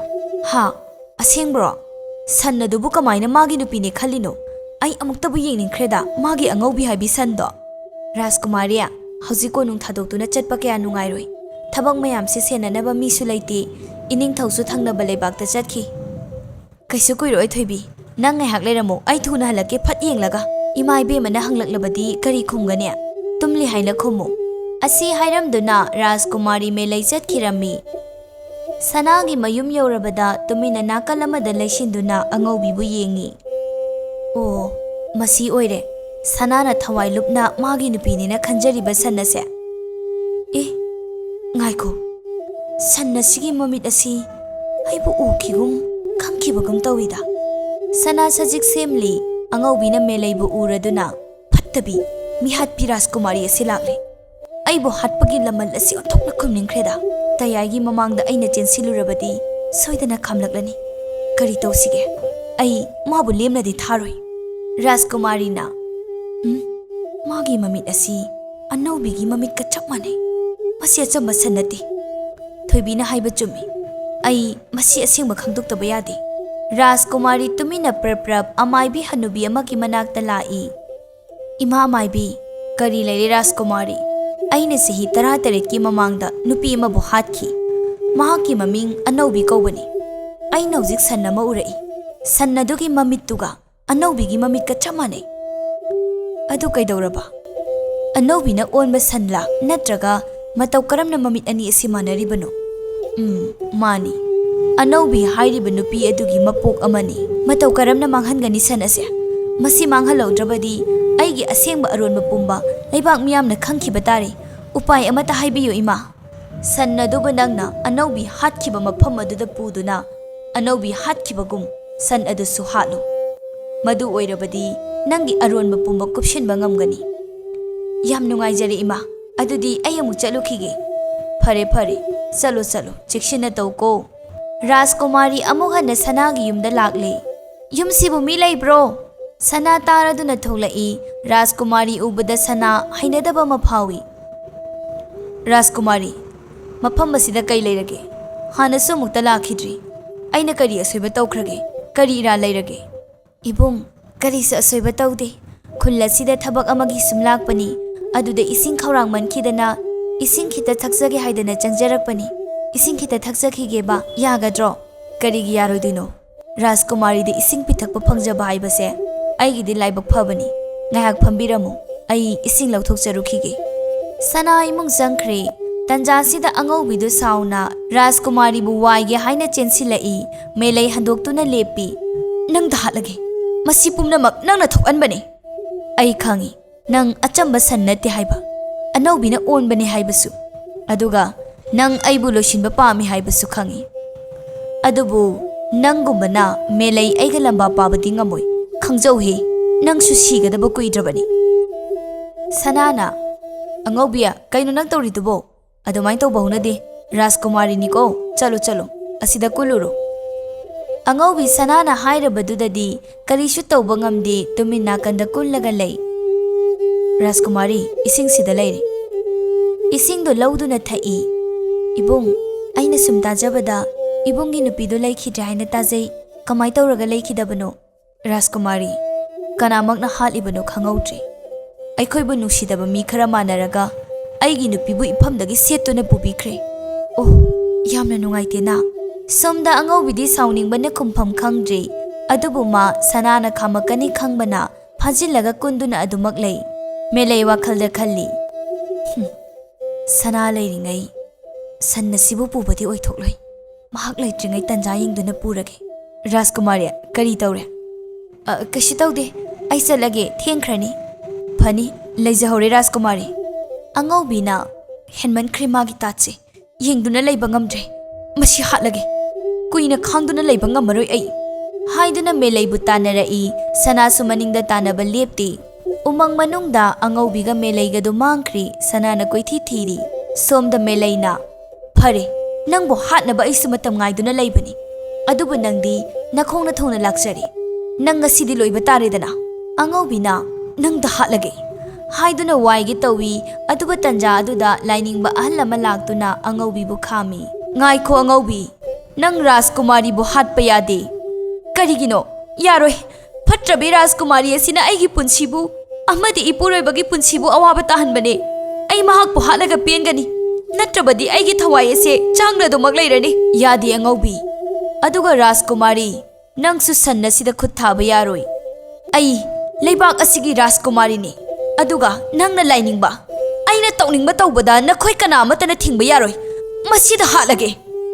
ꯍꯥ? ꯑꯁꯦꯡꯕ꯭ꯔꯣ? ꯁꯟ ꯑꯗꯨꯕꯨ ꯀꯃꯥꯏꯅ ꯃꯥꯒꯤ ꯅꯨꯄꯤꯅꯦ ꯈꯜꯂꯤꯅꯣ? ꯑꯩ ꯑꯃꯨꯛꯇꯕꯨ ꯌꯦꯡꯅꯤꯡꯈ꯭ꯔꯦꯗ, ꯃꯥꯒꯤ ꯑꯉꯧꯕꯤ ꯍꯥꯏꯕꯤ ꯁꯟꯗꯣ꯫" "ꯔꯥꯖꯀꯨꯃꯥꯔꯤ, ꯍꯧꯖꯤꯛ ꯀꯣꯅꯨꯡ ꯊꯥꯗꯣꯛꯇꯨꯅ ꯆꯠꯄ ꯀꯌꯥ ꯅꯨꯡꯉꯥꯏꯔꯣꯏ꯫ ꯊꯕꯛ ꯃꯌꯥꯝꯁꯦ ꯁꯦꯟꯅꯅꯕ ꯃꯤꯁꯨ ꯂꯩꯇꯦ꯫ ꯏꯅꯤꯡꯊꯧꯁꯨ ꯊꯪꯅꯕ ꯂꯩꯕꯥꯛꯇ ꯆꯠꯈꯤ꯫" "ꯀꯩꯁꯨ ꯀꯨꯏꯔꯣꯏ ꯊꯣꯏꯕꯤ, ꯅꯪ ꯉꯥꯏꯍꯥꯛ ꯂꯩꯔꯝꯃꯨ, ꯑꯩ ꯊꯨꯅ ꯍꯜꯂꯛꯀꯦ, ꯐꯠ ꯌꯦꯡꯂꯒ꯫ ꯏꯃꯥ ꯏꯕꯦꯝꯃꯅ ꯍꯪꯂꯛꯂꯕꯗꯤ ꯀꯔꯤ ꯈꯨꯝꯒꯅꯤ? ꯇꯨꯝꯂꯤ ꯍꯥꯏꯅ ꯈꯨꯝꯃꯨ꯫" ꯑꯁꯤ ꯍꯥꯏꯔꯝꯗꯨꯅ ꯔꯥꯖꯀꯨꯃꯥꯔꯤ ꯃꯦꯂꯩ ꯆꯠꯈꯤꯔꯝꯃꯤ꯫ ꯁꯅꯥꯒꯤ ꯃꯌꯨꯝ ꯌꯧꯔꯕꯗ ꯇꯨꯃꯤꯟꯅ ꯅꯥꯀꯜ ꯑꯃꯗ ꯂꯩꯁꯤꯟꯗꯨꯅ ꯑꯉꯧꯕꯤꯕꯨ ꯌꯦꯡꯉꯤ꯫ "ꯑꯣ, ꯃꯁꯤ ꯑꯣꯏꯔꯦ ꯁꯅꯥꯅ ꯊꯋꯥꯏ ꯂꯨꯞꯅ ꯃꯥꯒꯤ ꯅꯨꯄꯤꯅꯦꯅ ꯈꯟꯖꯔꯤꯕ ꯁꯟ ꯑꯁꯦ꯫ ꯑꯦ, ꯉꯥꯏꯈꯣ, ꯁꯟ ꯑꯁꯤꯒꯤ ꯃꯃꯤꯠ ꯑꯁꯤ ꯑꯩꯕꯨ ꯎꯈꯤꯒꯨꯝ ꯈꯪꯈꯤꯕꯒꯨꯝ ꯇꯧꯏꯗ꯫" ꯁꯅꯥ ꯁꯖꯤꯛ ꯁꯦꯝꯂꯤ ꯑꯉꯧꯕꯤꯅ ꯃꯦꯂꯩꯕꯨ ꯎꯔꯗꯨꯅ, "ꯐꯠꯇꯕꯤ, ꯃꯤꯍꯥꯠꯄꯤ ꯔꯥꯖꯀꯨꯃꯥꯔꯤ ꯑꯁꯤ ꯂꯥꯛꯂꯦ꯫ ꯑꯩꯕꯨ ꯍꯥꯠꯄꯒꯤ ꯂꯃꯜ ꯑꯁꯤ ꯑꯣꯟꯊꯣꯛꯅ ꯈꯨꯝꯅꯤꯡꯈ꯭ꯔꯦꯗ꯫" "ꯇꯌꯥꯏꯒꯤ ꯃꯃꯥꯡꯗ ꯑꯩꯅ ꯆꯦꯟꯁꯤꯜꯂꯨꯔꯕꯗꯤ ꯁꯣꯏꯗꯅ ꯈꯥꯝꯂꯛꯂꯅꯤ꯫ ꯀꯔꯤ ꯇꯧꯁꯤꯒꯦ? ꯑꯩ ꯃꯥꯕꯨ ꯂꯦꯝꯅꯗꯤ ꯊꯥꯔꯣꯏ꯫" ꯔꯥꯖꯀꯨꯃꯥꯔꯤꯅ, "ꯎꯝ, ꯃꯥꯒꯤ ꯃꯃꯤꯠ ꯑꯁꯤ ꯑꯅꯧꯕꯤꯒꯤ ꯃꯃꯤꯠꯀ ꯆꯞ ꯃꯥꯟꯅꯩ꯫ ꯃꯁꯤ ꯑꯆꯝꯕ ꯁꯟ ꯅꯠꯇꯦ꯫ ꯊꯣꯏꯕꯤꯅ ꯍꯥꯏꯕ ꯆꯨꯝꯃꯤ꯫ ꯑꯩ ꯃꯁꯤ ꯑꯁꯦꯡꯕ ꯈꯪꯗꯣꯛꯇꯕ ꯌꯥꯗꯦ꯫ ꯔꯥꯖꯀꯨꯃꯥꯔꯤ ꯇꯨꯃꯤꯟꯅ ꯄ꯭ꯔꯞ ꯄ꯭ꯔꯞ ꯑꯃꯥꯏꯕꯤ ꯍꯅꯨꯕꯤ ꯑꯃꯒꯤ ꯃꯅꯥꯛꯇ ꯂꯥꯛꯏ꯫ "ꯏꯃꯥ ꯑꯃꯥꯏꯕꯤ, ꯀꯔꯤ ꯂꯩꯔꯦ ꯔꯥꯖꯀꯨꯃꯥꯔꯤ? ꯑꯩꯅ ꯆꯍꯤ ꯇꯔꯥꯇꯔꯦꯠꯀꯤ ꯃꯃꯥꯡꯗ ꯅꯨꯄꯤ ꯑꯃꯕꯨ ꯍꯥꯠꯈꯤ꯫ ꯃꯍꯥꯛꯀꯤ ꯃꯃꯤꯡ ꯑꯅꯧꯕꯤ ꯀꯧꯕꯅꯤ꯫ ꯑꯩꯅ ꯍꯧꯖꯤꯛ ꯁꯟ ꯑꯃ ꯎꯔꯛꯏ꯫ ꯁꯟ ꯑꯗꯨꯒꯤ ꯃꯃꯤꯠꯇꯨꯒ ꯑꯅꯧꯕꯤꯒꯤ ꯃꯃꯤꯠꯀ ꯆꯞ ꯃꯥꯟꯅꯩ꯫ ꯑꯗꯨ ꯀꯩꯗꯧꯔꯕ? ꯑꯅꯧꯕꯤꯅ ꯑꯣꯟꯕ ꯁꯟꯂꯥ, ꯅꯠꯇ꯭ꯔꯒ ꯃꯇꯧ ꯀꯔꯝꯅ ꯃꯃꯤꯠ ꯑꯅꯤ ꯑꯁꯤ ꯃꯥꯟꯅꯔꯤꯕꯅꯣ?" "ꯎꯝ, ꯃꯥꯅꯤ꯫ ꯑꯅꯧꯕꯤ ꯍꯥꯏꯔꯤꯕ ꯅꯨꯄꯤ ꯑꯗꯨꯒꯤ ꯃꯄꯣꯛ ꯑꯃꯅꯤ꯫ ꯃꯇꯧ ꯀꯔꯝꯅ ꯃꯥꯡꯍꯟꯒꯅꯤ ꯁꯟ ꯑꯁꯦ? ꯃꯁꯤ ꯃꯥꯡꯍꯜꯍꯧꯗ꯭ꯔꯕꯗꯤ ꯑꯩꯒꯤ ꯑꯁꯦꯡꯕ ꯑꯔꯣꯟꯕ ꯄꯨꯝꯕ ꯂꯩꯕꯥꯛ ꯃꯤꯌꯥꯝꯅ ꯈꯪꯈꯤꯕ ꯇꯥꯔꯦ꯫ ꯎꯄꯥꯏ ꯑꯃꯠꯇ ꯍꯥꯏꯕꯤꯌꯨ, ꯏꯃꯥ꯫" "ꯁꯟ ꯑꯗꯨꯕꯨ ꯅꯪꯅ ꯑꯅꯧꯕꯤ ꯍꯥꯠꯈꯤꯕ ꯃꯐꯝ ꯑꯗꯨꯗ ꯄꯨꯗꯨꯅ ꯑꯅꯧꯕꯤ ꯍꯥꯠꯈꯤꯕꯒꯨꯝ ꯁꯟ ꯑꯗꯨꯁꯨ ꯍꯥꯠꯂꯨ꯫ ꯃꯗꯨ ꯑꯣꯏꯔꯕꯗꯤ ꯅꯪꯒꯤ ꯑꯔꯣꯟꯕ ꯄꯨꯝꯕ ꯀꯨꯞꯁꯤꯟꯕ ꯉꯝꯒꯅꯤ꯫" "ꯌꯥꯝ ꯅꯨꯡꯉꯥꯏꯖꯔꯦ, ꯏꯃꯥ꯫ ꯑꯗꯨꯗꯤ ꯑꯩ ꯑꯃꯨꯛ ꯆꯠꯂꯨꯈꯤꯒꯦ꯫" "ꯐꯔꯦ, ꯐꯔꯦ꯫ ꯆꯠꯂꯣ, ꯆꯠꯂꯣ꯫ ꯆꯦꯛꯁꯤꯟꯅ ꯇꯧꯀꯣ꯫" ꯔꯥꯖꯀꯨꯃꯥꯔꯤ ꯑꯃꯨꯛ ꯍꯟꯅ ꯁꯅꯥꯒꯤ ꯌꯨꯝꯗ ꯂꯥꯛꯂꯦ꯫ "ꯌꯨꯝꯁꯤꯕꯨ ꯃꯤ ꯂꯩꯕ꯭ꯔꯣ?" ꯁꯅꯥ ꯇꯥꯔꯗꯨꯅ ꯊꯣꯛꯂꯛꯏ꯫ ꯔꯥꯖꯀꯨꯃꯥꯔꯤ ꯎꯕꯗ ꯁꯅꯥ ꯍꯩꯅꯗꯕ ꯑꯃ ꯐꯥꯎꯏ꯫ "ꯔꯥꯖꯀꯨꯃꯥꯔꯤ, ꯃꯐꯝ ꯑꯁꯤꯗ ꯀꯩ ꯂꯩꯔꯒꯦ? ꯍꯥꯟꯅꯁꯨ ꯑꯃꯨꯛꯇ ꯂꯥꯛꯈꯤꯗ꯭ꯔꯤ꯫ ꯑꯩꯅ ꯀꯔꯤ ꯑꯁꯣꯏꯕ ꯇꯧꯈ꯭ꯔꯒꯦ? ꯀꯔꯤ ꯏꯔꯥꯜ ꯂꯩꯔꯒꯦ?" "ꯏꯕꯨꯡ, ꯀꯔꯤꯁꯨ ꯑꯁꯣꯏꯕ ꯇꯧꯗꯦ꯫ ꯈꯨꯜ ꯑꯁꯤꯗ ꯊꯕꯛ ꯑꯃꯒꯤ ꯁꯨꯝ ꯂꯥꯛꯄꯅꯤ꯫ ꯑꯗꯨꯗ ꯏꯁꯤꯡ ꯈꯧꯔꯥꯡꯃꯟꯈꯤꯗꯅ ꯏꯁꯤꯡ ꯈꯤꯇ ꯊꯛꯆꯒꯦ ꯍꯥꯏꯗꯅ ꯆꯪꯖꯔꯛꯄꯅꯤ꯫ ꯏꯁꯤꯡ ꯈꯤꯇ ꯊꯛꯆꯈꯤꯒꯦꯕ, ꯌꯥꯒꯗ꯭ꯔꯣ?" "ꯀꯔꯤꯒꯤ ꯌꯥꯔꯣꯏꯗꯣꯏꯅꯣ? ꯔꯥꯖꯀꯨꯃꯥꯔꯤꯗ ꯏꯁꯤꯡ ꯄꯤꯊꯛꯄ ꯐꯪꯖꯕ ꯍꯥꯏꯕꯁꯦ ꯑꯩꯒꯤꯗꯤ ꯂꯥꯏꯕꯛ ꯐꯕꯅꯤ꯫ ꯉꯥꯏꯍꯥꯛ ꯐꯝꯕꯤꯔꯝꯃꯨ, ꯑꯩ ꯏꯁꯤꯡ ꯂꯧꯊꯣꯛꯆꯔꯨꯈꯤꯒꯦ꯫" ꯁꯅꯥ ꯏꯃꯨꯡ ꯆꯪꯈ꯭ꯔꯦ꯫ ꯇꯟꯖꯥꯁꯤꯗ ꯑꯉꯧꯕꯤꯗꯨ ꯁꯥꯎꯅ ꯔꯥꯖꯀꯨꯃꯥꯔꯤꯕꯨ ꯋꯥꯏꯒꯦ ꯍꯥꯏꯅ ꯆꯦꯟꯁꯤꯜꯂꯛꯏ꯫ ꯃꯦꯂꯩ ꯍꯟꯗꯣꯛꯇꯨꯅ ꯂꯦꯞꯄꯤ꯫ "ꯅꯪꯗ ꯍꯥꯠꯂꯒꯦ꯫ ꯃꯁꯤ ꯄꯨꯝꯅꯃꯛ ꯅꯪꯅ ꯊꯣꯛꯍꯟꯕꯅꯤ꯫ ꯑꯩ ꯈꯪꯏ, ꯅꯪ ꯑꯆꯝꯕ ꯁꯟ ꯅꯠꯇꯦ ꯍꯥꯏꯕ, ꯑꯅꯧꯕꯤꯅ ꯑꯣꯟꯕꯅꯦ ꯍꯥꯏꯕꯁꯨ, ꯑꯗꯨꯒ ꯅꯪ ꯑꯩꯕꯨ ꯂꯣꯏꯁꯤꯟꯕ ꯄꯥꯝꯃꯤ ꯍꯥꯏꯕꯁꯨ ꯈꯪꯏ꯫ ꯑꯗꯨꯕꯨ ꯅꯪꯒꯨꯝꯕꯅ ꯃꯦꯂꯩ ꯑꯩꯒ ꯂꯝꯕꯥ ꯄꯥꯕꯗꯤ ꯉꯝꯃꯣꯏ꯫ ꯈꯪꯖꯧꯍꯦ, ꯅꯪꯁꯨ ꯁꯤꯒꯗꯕ ꯀꯨꯏꯗ꯭ꯔꯕꯅꯤ꯫" ꯁꯅꯥꯅ, "ꯑꯉꯧꯕꯤ, ꯀꯩꯅꯣ ꯅꯪ ꯇꯧꯔꯤꯗꯨꯕꯣ? ꯑꯗꯨꯃꯥꯏꯅ ꯇꯧꯕ ꯍꯧꯅꯗꯦ꯫ ꯔꯥꯖꯀꯨꯃꯥꯔꯤꯅꯤꯀꯣ꯫ ꯆꯠꯂꯣ, ꯆꯠꯂꯣ꯫ ꯑꯁꯤꯗ ꯀꯨꯜꯂꯨꯔꯣ꯫" ꯑꯉꯧꯕꯤ ꯁꯅꯥꯅ ꯍꯥꯏꯔꯕꯗꯨꯗꯗꯤ ꯀꯔꯤꯁꯨ ꯇꯧꯕ ꯉꯝꯗꯦ, ꯇꯨꯃꯤꯟ ꯅꯥꯀꯟꯗ ꯀꯨꯜꯂꯒ ꯂꯩ꯫ "ꯔꯥꯖꯀꯨꯃꯥꯔꯤ, ꯏꯁꯤꯡꯁꯤꯗ ꯂꯩꯔꯦ꯫" ꯏꯁꯤꯡꯗꯣ ꯂꯧꯗꯨꯅ ꯊꯛꯏ꯫ "ꯏꯕꯨꯡ, ꯑꯩꯅ ꯁꯨꯝ ꯇꯥꯖꯕꯗ ꯏꯕꯨꯡꯒꯤ ꯅꯨꯄꯤꯗꯣ ꯂꯩꯈꯤꯗ꯭ꯔꯦ ꯍꯥꯏꯅ ꯇꯥꯖꯩ꯫ ꯀꯃꯥꯏ ꯇꯧꯔꯒ ꯂꯩꯈꯤꯗꯕꯅꯣ?" "ꯔꯥꯖꯀꯨꯃꯥꯔꯤ, ꯀꯅꯥꯃꯛꯅ ꯍꯥꯠꯂꯤꯕꯅꯣ ꯈꯪꯍꯧꯗ꯭ꯔꯦ꯫ ꯑꯩꯈꯣꯏꯕꯨ ꯅꯨꯡꯁꯤꯗꯕ ꯃꯤ ꯈꯔ ꯃꯥꯟꯅꯔꯒ ꯑꯩꯒꯤ ꯅꯨꯄꯤꯕꯨ ꯏꯐꯝꯗꯒꯤ ꯁꯦꯠꯇꯨꯅ ꯄꯨꯕꯤꯈ꯭ꯔꯦ꯫" "ꯑꯣ, ꯌꯥꯝꯅ ꯅꯨꯡꯉꯥꯏꯇꯦꯅ꯫" ꯁꯣꯝꯗ ꯑꯉꯧꯕꯤꯗꯤ ꯁꯥꯎꯅꯤꯡꯕꯅ ꯈꯨꯝꯐꯝ ꯈꯪꯗ꯭ꯔꯦ꯫ ꯑꯗꯨꯕꯨ ꯃꯥ ꯁꯅꯥꯅ ꯈꯥꯝꯃꯛꯀꯅꯤ ꯈꯪꯕꯅ ꯐꯥꯖꯤꯜꯂꯒ ꯀꯨꯟꯗꯨꯅ ꯑꯗꯨꯃꯛ ꯂꯩ꯫ ꯃꯦꯂꯩ ꯋꯥꯈꯜꯗ ꯈꯜꯂꯤ, "ꯍꯨꯝ, ꯁꯅꯥ ꯂꯩꯔꯤꯉꯩ ꯁꯟ ꯑꯁꯤꯕꯨ ꯄꯨꯕꯗꯤ ꯑꯣꯏꯊꯣꯛꯂꯣꯏ꯫ ꯃꯍꯥꯛ ꯂꯩꯇ꯭ꯔꯤꯉꯩ ꯇꯟꯖꯥ ꯌꯦꯡꯗꯨꯅ ꯄꯨꯔꯒꯦ꯫" "ꯔꯥꯖꯀꯨꯃꯥꯔꯤ, ꯀꯔꯤ ꯇꯧꯔꯦ?" "ꯑ, ꯀꯩꯁꯨ ꯇꯧꯗꯦ꯫ ꯑꯩ ꯆꯠꯂꯒꯦ, ꯊꯦꯡꯈ꯭ꯔꯅꯤ꯫" "ꯐꯅꯤ, ꯂꯩꯖꯍꯧꯔꯦ ꯔꯥꯖꯀꯨꯃꯥꯔꯤ꯫" ꯑꯉꯧꯕꯤꯅ, "ꯍꯦꯟꯃꯟꯈ꯭ꯔꯦ ꯃꯥꯒꯤ ꯇꯥꯠꯁꯦ꯫ ꯌꯦꯡꯗꯨꯅ ꯂꯩꯕ ꯉꯝꯗ꯭ꯔꯦ꯫ ꯃꯁꯤ ꯍꯥꯠꯂꯒꯦ꯫ ꯀꯨꯏꯅ ꯈꯥꯡꯗꯨꯅ ꯂꯩꯕ ꯉꯝꯃꯔꯣꯏ ꯑꯩ꯫" ꯍꯥꯏꯗꯨꯅ ꯃꯦꯂꯩꯕꯨ ꯇꯥꯟꯅꯔꯛꯏ꯫ ꯁꯅꯥꯁꯨ ꯃꯅꯤꯡꯗ ꯇꯥꯟꯅꯕ ꯂꯦꯞꯇꯦ꯫ ꯎꯃꯪ ꯃꯅꯨꯡꯗ ꯑꯉꯧꯕꯤꯒ ꯃꯦꯂꯩꯒꯗꯨ ꯃꯥꯡꯈ꯭ꯔꯦ꯫ ꯁꯅꯥꯅ ꯀꯣꯏꯊꯤ ꯊꯤꯔꯤ꯫ ꯁꯣꯝꯗ ꯃꯦꯂꯩꯅ, "ꯐꯔꯦ, ꯅꯪꯕꯨ ꯍꯥꯠꯅꯕ ꯑꯩꯁꯨ ꯃꯇꯝ ꯉꯥꯏꯗꯨꯅ ꯂꯩꯕꯅꯤ꯫ ꯑꯗꯨꯕꯨ ꯅꯪꯗꯤ ꯅꯈꯣꯡꯅ ꯊꯨꯡꯅ ꯂꯥꯛꯆꯔꯤ꯫ ꯅꯪ ꯉꯁꯤꯗꯤ ꯂꯣꯏꯕ ꯇꯥꯔꯦꯗꯅ꯫" ꯑꯉꯧꯕꯤꯅ, "ꯅꯪꯗ ꯍꯥꯠꯂꯒꯦ" ꯍꯥꯏꯗꯨꯅ ꯋꯥꯏꯒꯦ ꯇꯧꯏ꯫ ꯑꯗꯨꯕꯨ ꯇꯟꯖꯥ ꯑꯗꯨꯗ ꯂꯥꯏꯅꯤꯡꯕ ꯑꯍꯜ ꯑꯃ ꯂꯥꯛꯇꯨꯅ ꯑꯉꯧꯕꯤꯕꯨ ꯈꯥꯝꯃꯤ꯫ "ꯉꯥꯏꯈꯣ ꯑꯉꯧꯕꯤ, ꯅꯪ ꯔꯥꯖꯀꯨꯃꯥꯔꯤꯕꯨ ꯍꯥꯠꯄ ꯌꯥꯗꯦ꯫" "ꯀꯔꯤꯒꯤꯅꯣ? ꯌꯥꯔꯣꯏ꯫ ꯐꯠꯇ꯭ꯔꯕꯤ ꯔꯥꯖꯀꯨꯃꯥꯔꯤ ꯑꯁꯤꯅ ꯑꯩꯒꯤ ꯄꯨꯟꯁꯤꯕꯨ ꯑꯃꯗꯤ ꯏꯄꯨꯔꯣꯏꯕꯒꯤ ꯄꯨꯟꯁꯤꯕꯨ ꯑꯋꯥꯕ ꯇꯥꯍꯟꯕꯅꯦ꯫ ꯑꯩ ꯃꯍꯥꯛꯄꯨ ꯍꯥꯠꯂꯒ ꯄꯦꯟꯒꯅꯤ꯫ ꯅꯠꯇ꯭ꯔꯕꯗꯤ ꯑꯩꯒꯤ ꯊꯋꯥꯏ ꯑꯁꯦ ꯆꯥꯡꯅꯗꯨꯃꯛ ꯂꯩꯔꯅꯤ꯫" "ꯌꯥꯗꯦ ꯑꯉꯧꯕꯤ꯫ ꯑꯗꯨꯒ ꯔꯥꯖꯀꯨꯃꯥꯔꯤ, ꯅꯪꯁꯨ ꯁꯟ ꯑꯁꯤꯗ ꯈꯨꯠ ꯊꯥꯕ ꯌꯥꯔꯣꯏ꯫ ꯑꯩ ꯂꯩꯕꯥꯛ ꯑꯁꯤꯒꯤ ꯔꯥꯖꯀꯨꯃꯥꯔꯤꯅꯤ꯫ ꯑꯗꯨꯒ ꯅꯪꯅ ꯂꯥꯏꯅꯤꯡꯕ, ꯑꯩꯅ ꯇꯧꯅꯤꯡꯕ ꯇꯧꯕꯗ ꯅꯈꯣꯏ ꯀꯅꯥ ꯑꯃꯠꯇꯅ ꯊꯤꯡꯕ ꯌꯥꯔꯣꯏ꯫ ꯃꯁꯤꯗ ꯍꯥꯠꯂꯒꯦ!"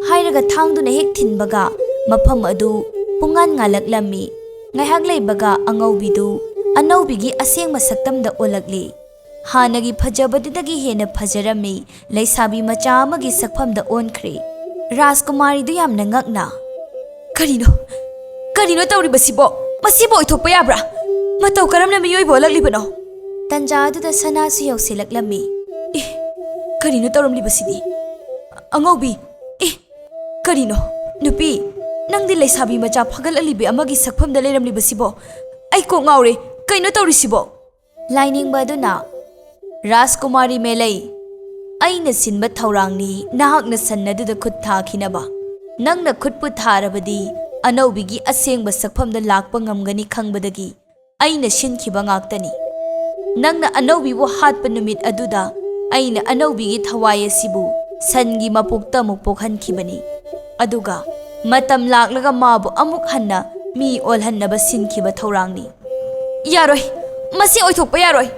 ꯍꯥꯏꯔꯒ ꯊꯥꯡꯗꯨꯅ ꯍꯦꯛ ꯊꯤꯟꯕꯒ ꯃꯐꯝ ꯑꯗꯨ ꯄꯨꯡꯉꯥꯟ ꯉꯥꯜꯂꯛꯂꯝꯃꯤ꯫ ꯉꯥꯏꯍꯥꯛ ꯂꯩꯕꯒ ꯑꯉꯧꯕꯤꯗꯨ ꯑꯅꯧꯕꯤꯒꯤ ꯑꯁꯦꯡꯕ ꯁꯛꯇꯝꯗ ꯑꯣꯜꯂꯛꯂꯤ꯫ ꯍꯥꯟꯅꯒꯤ ꯐꯖꯕꯗꯨꯗꯒꯤ ꯍꯦꯟꯅ ꯐꯖꯔꯝꯃꯤ꯫ ꯂꯩꯁꯥꯕꯤ ꯃꯆꯥ ꯑꯃꯒꯤ ꯁꯛꯐꯝꯗ ꯑꯣꯟꯈ꯭ꯔꯦ꯫ ꯔꯥꯖꯀꯨꯃꯥꯔꯤꯗꯨ ꯌꯥꯝꯅ ꯉꯛꯅ, "ꯀꯔꯤꯅꯣ? ꯀꯔꯤꯅꯣ ꯇꯧꯔꯤꯕꯁꯤꯕꯣ? ꯃꯁꯤꯕꯨ ꯑꯣꯏꯊꯣꯛꯄ ꯌꯥꯕ꯭ꯔꯥ? ꯃꯇꯧ ꯀꯔꯝꯅ ꯃꯤꯑꯣꯏꯕ ꯑꯣꯜꯂꯛꯂꯤꯕꯅꯣ?" ꯇꯟꯖꯥ ꯑꯗꯨꯗ ꯁꯅꯥꯁꯨ ꯌꯧꯁꯤꯜꯂꯛꯂꯝꯃꯤ꯫ "ꯑꯦ, ꯀꯔꯤꯅꯣ ꯇꯧꯔꯝꯂꯤꯕꯁꯤꯗꯤ? ꯑꯉꯧꯕꯤ, ꯑꯦ, ꯀꯔꯤꯅꯣ? ꯅꯨꯄꯤ, ꯅꯪꯗꯤ ꯂꯩꯁꯥꯕꯤ ꯃꯆꯥ ꯐꯒꯠꯂꯛꯂꯤꯕꯤ ꯑꯃꯒꯤ ꯁꯛꯐꯝꯗ ꯂꯩꯔꯝꯂꯤꯕꯁꯤꯕꯣ? ꯑꯩ ꯀꯣꯛ ꯉꯥꯎꯔꯦ꯫ ꯀꯩꯅꯣ ꯇꯧꯔꯤꯁꯤꯕꯣ?" ꯂꯥꯏꯅꯤꯡꯕ ꯑꯗꯨꯅ, "ꯔꯥꯖꯀꯨꯃꯥꯔꯤ ꯃꯦꯂꯩ, ꯑꯩꯅ ꯁꯤꯟꯕ ꯊꯧꯔꯥꯡꯅꯤ ꯅꯍꯥꯛꯅ ꯁꯟ ꯑꯗꯨꯗ ꯈꯨꯠ ꯊꯥꯈꯤꯅꯕ꯫ ꯅꯪꯅ ꯈꯨꯠꯄꯨ ꯊꯥꯔꯕꯗꯤ ꯑꯅꯧꯕꯤꯒꯤ ꯑꯁꯦꯡꯕ ꯁꯛꯐꯝꯗ ꯂꯥꯛꯄ ꯉꯝꯒꯅꯤ ꯈꯪꯕꯗꯒꯤ ꯑꯩꯅ ꯁꯤꯟꯈꯤꯕ ꯉꯥꯛꯇꯅꯤ꯫ ꯅꯪꯅ ꯑꯅꯧꯕꯤꯕꯨ ꯍꯥꯠꯄ ꯅꯨꯃꯤꯠ ꯑꯗꯨꯗ ꯑꯩꯅ ꯑꯅꯧꯕꯤꯒꯤ ꯊꯋꯥꯏ ꯑꯁꯤꯕꯨ ꯁꯟꯒꯤ ꯃꯄꯣꯛꯇ ꯑꯃꯨꯛ ꯄꯣꯛꯍꯟꯈꯤꯕꯅꯤ꯫ ꯑꯗꯨꯒ ꯃꯇꯝ ꯂꯥꯛꯂꯒ ꯃꯥꯕꯨ ꯑꯃꯨꯛ ꯍꯟꯅ ꯃꯤ ꯑꯣꯜꯍꯟꯅꯕ ꯁꯤꯟꯈꯤꯕ ꯊꯧꯔꯥꯡꯅꯤ꯫" "ꯌꯥꯔꯣꯏ, ꯃꯁꯤ ꯑꯣꯏꯊꯣꯛꯄ ꯌꯥꯔꯣꯏ!"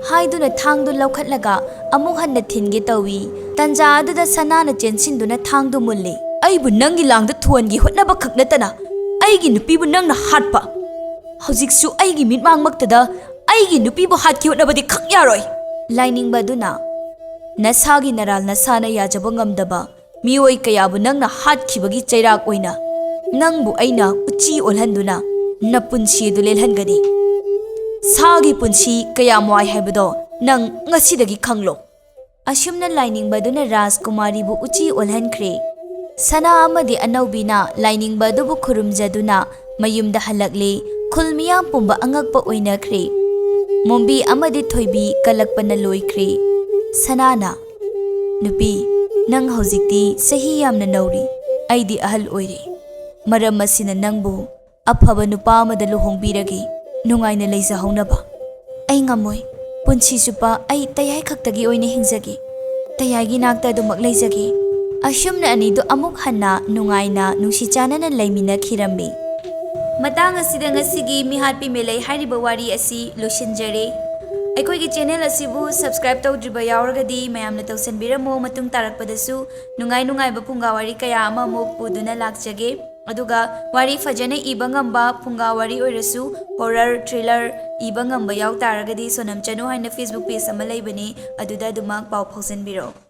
ꯍꯥꯏꯗꯨꯅ ꯊꯥꯡꯗꯨ ꯂꯧꯈꯠꯂꯒ ꯑꯃꯨꯛ ꯍꯟꯅ ꯊꯤꯟꯒꯦ ꯇꯧꯏ꯫ ꯇꯟꯖꯥ ꯑꯗꯨꯗ ꯁꯅꯥꯅ ꯆꯦꯟꯁꯤꯟꯗꯨꯅ ꯊꯥꯡꯗꯨ ꯃꯨꯜꯂꯤ꯫ "ꯑꯩꯕꯨ ꯅꯪꯒꯤ ꯂꯥꯡꯗ ꯊꯨꯍꯟꯒꯦ ꯍꯣꯠꯅꯕ ꯈꯛ ꯅꯠꯇꯅ ꯑꯩꯒꯤ ꯅꯨꯄꯤꯕꯨ ꯅꯪꯅ ꯍꯥꯠꯄ꯫ ꯍꯧꯖꯤꯛꯁꯨ ꯑꯩꯒꯤ ꯃꯤꯠꯃꯥꯡꯃꯛꯇꯗ ꯑꯩꯒꯤ ꯅꯨꯄꯤꯕꯨ ꯍꯥꯠꯀꯦ ꯍꯣꯠꯅꯕꯗꯤ ꯈꯛ ꯌꯥꯔꯣꯏ!" ꯂꯥꯏꯅꯤꯡꯕ ꯑꯗꯨꯅ, "ꯅꯁꯥꯒꯤ ꯅꯔꯥꯜ ꯅꯁꯥꯅ ꯌꯥꯖꯕ ꯉꯝꯗꯕ ꯃꯤꯑꯣꯏ ꯀꯌꯥꯕꯨ ꯅꯪꯅ ꯍꯥꯠꯈꯤꯕꯒꯤ ꯆꯩꯔꯥꯛ ꯑꯣꯏꯅ ꯅꯪꯕꯨ ꯑꯩꯅ ꯎꯆꯤ ꯑꯣꯜꯍꯟꯗꯨꯅ ꯅꯄꯨꯟꯁꯤ ꯑꯗꯨ ꯂꯦꯜꯍꯟꯒꯅꯤ꯫ ꯁꯥꯒꯤ ꯄꯨꯟꯁꯤ ꯀꯌꯥꯝ ꯋꯥꯏ ꯍꯥꯏꯕꯗꯣ ꯅꯪ ꯉꯁꯤꯗꯒꯤ ꯈꯪꯂꯣ꯫" ꯑꯁꯨꯝꯅ ꯂꯥꯏꯅꯤꯡꯕ ꯑꯗꯨꯅ ꯔꯥꯖꯀꯨꯃꯥꯔꯤꯕꯨ ꯎꯆꯤ ꯑꯣꯜꯍꯟꯈ꯭ꯔꯦ꯫ ꯁꯅꯥ ꯑꯃꯗꯤ ꯑꯅꯧꯕꯤꯅ ꯂꯥꯏꯅꯤꯡꯕ ꯑꯗꯨꯕꯨ ꯈꯨꯔꯨꯝꯖꯗꯨꯅ ꯃꯌꯨꯝꯗ ꯍꯜꯂꯛꯂꯦ꯫ ꯈꯨꯜ ꯃꯤꯌꯥꯝ ꯄꯨꯝꯕ ꯑꯉꯛꯄ ꯑꯣꯏꯅꯈ꯭ꯔꯦ꯫ ꯃꯣꯝꯕꯤ ꯑꯃꯗꯤ ꯊꯣꯏꯕꯤ ꯀꯜꯂꯛꯄꯅ ꯂꯣꯏꯈ꯭ꯔꯦ꯫ ꯁꯅꯥꯅ, "ꯅꯨꯄꯤ, ꯅꯪ ꯍꯧꯖꯤꯛꯇꯤ ꯆꯍꯤ ꯌꯥꯝꯅ ꯅꯧꯔꯤ, ꯑꯩꯗꯤ ꯑꯍꯜ ꯑꯣꯏꯔꯦ꯫ ꯃꯔꯝ ꯑꯁꯤꯅ ꯅꯪꯕꯨ ꯑꯐꯕ ꯅꯨꯄꯥ ꯑꯃꯗ ꯂꯨꯍꯣꯡꯕꯤꯔꯒꯦ, ꯅꯨꯡꯉꯥꯏꯅ ꯂꯩꯖꯍꯧꯅꯕ꯫" "ꯑꯩ ꯉꯝꯃꯣꯏ꯫ ꯄꯨꯟꯁꯤ ꯆꯨꯞꯄ ꯑꯩ ꯇꯌꯥꯏ ꯈꯛꯇꯒꯤ ꯑꯣꯏꯅ ꯍꯤꯡꯖꯒꯦ꯫ ꯇꯌꯥꯏꯒꯤ ꯅꯥꯛꯇ ꯑꯗꯨꯃꯛ ꯂꯩꯖꯒꯦ꯫" ꯑꯁꯨꯝꯅ ꯑꯅꯤꯗꯨ ꯑꯃꯨꯛ ꯍꯟꯅ ꯅꯨꯡꯉꯥꯏꯅ ꯅꯨꯡꯁꯤ ꯆꯥꯟꯅꯅ ꯂꯩꯃꯤꯟꯅꯈꯤꯔꯝꯃꯤ꯫ ꯃꯇꯥꯡ ꯑꯁꯤꯗ ꯉꯁꯤꯒꯤ ꯃꯤꯍꯥꯠꯄꯤ ꯃꯦꯂꯩ ꯍꯥꯏꯔꯤꯕ ꯋꯥꯔꯤ ꯑꯁꯤ ꯂꯣꯏꯁꯤꯟꯖꯔꯦ꯫ ꯑꯩꯈꯣꯏꯒꯤ ꯆꯦꯅꯦꯜ ꯑꯁꯤꯕꯨ ꯁꯕꯁꯀ꯭ꯔꯥꯏꯕ ꯇꯧꯗ꯭ꯔꯤꯕ ꯌꯥꯎꯔꯒꯗꯤ ꯃꯌꯥꯝꯅ ꯇꯧꯁꯟꯕꯤꯔꯝꯃꯣ꯫ ꯃꯇꯨꯡ ꯇꯥꯔꯛꯄꯗꯁꯨ ꯅꯨꯡꯉꯥꯏ ꯅꯨꯡꯉꯥꯏꯕ ꯐꯨꯡꯒꯥ ꯋꯥꯔꯤ ꯀꯌꯥ ꯑꯃ ꯑꯃꯨꯛ ꯄꯨꯗꯨꯅ ꯂꯥꯛꯆꯒꯦ꯫ ꯑꯗꯨꯒ ꯋꯥꯔꯤ ꯐꯖꯅ ꯏꯕ ꯉꯝꯕ ꯐꯨꯡꯒꯥ ꯋꯥꯔꯤ ꯑꯣꯏꯔꯁꯨ, ꯍꯣꯔꯔ, ꯊ꯭ꯔꯤꯂꯔ ꯏꯕ ꯉꯝꯕ ꯌꯥꯎ ꯇꯥꯔꯒꯗꯤ ꯁꯣꯅꯝ ꯆꯅꯨ ꯍꯥꯏꯅ ꯐꯦꯁꯕꯨꯛ ꯄꯦꯖ ꯑꯃ ꯂꯩꯕꯅꯤ, ꯑꯗꯨꯗ ꯑꯗꯨꯃꯛ ꯄꯥꯎ ꯐꯥꯎꯖꯟꯕꯤꯔꯛꯑꯣ꯫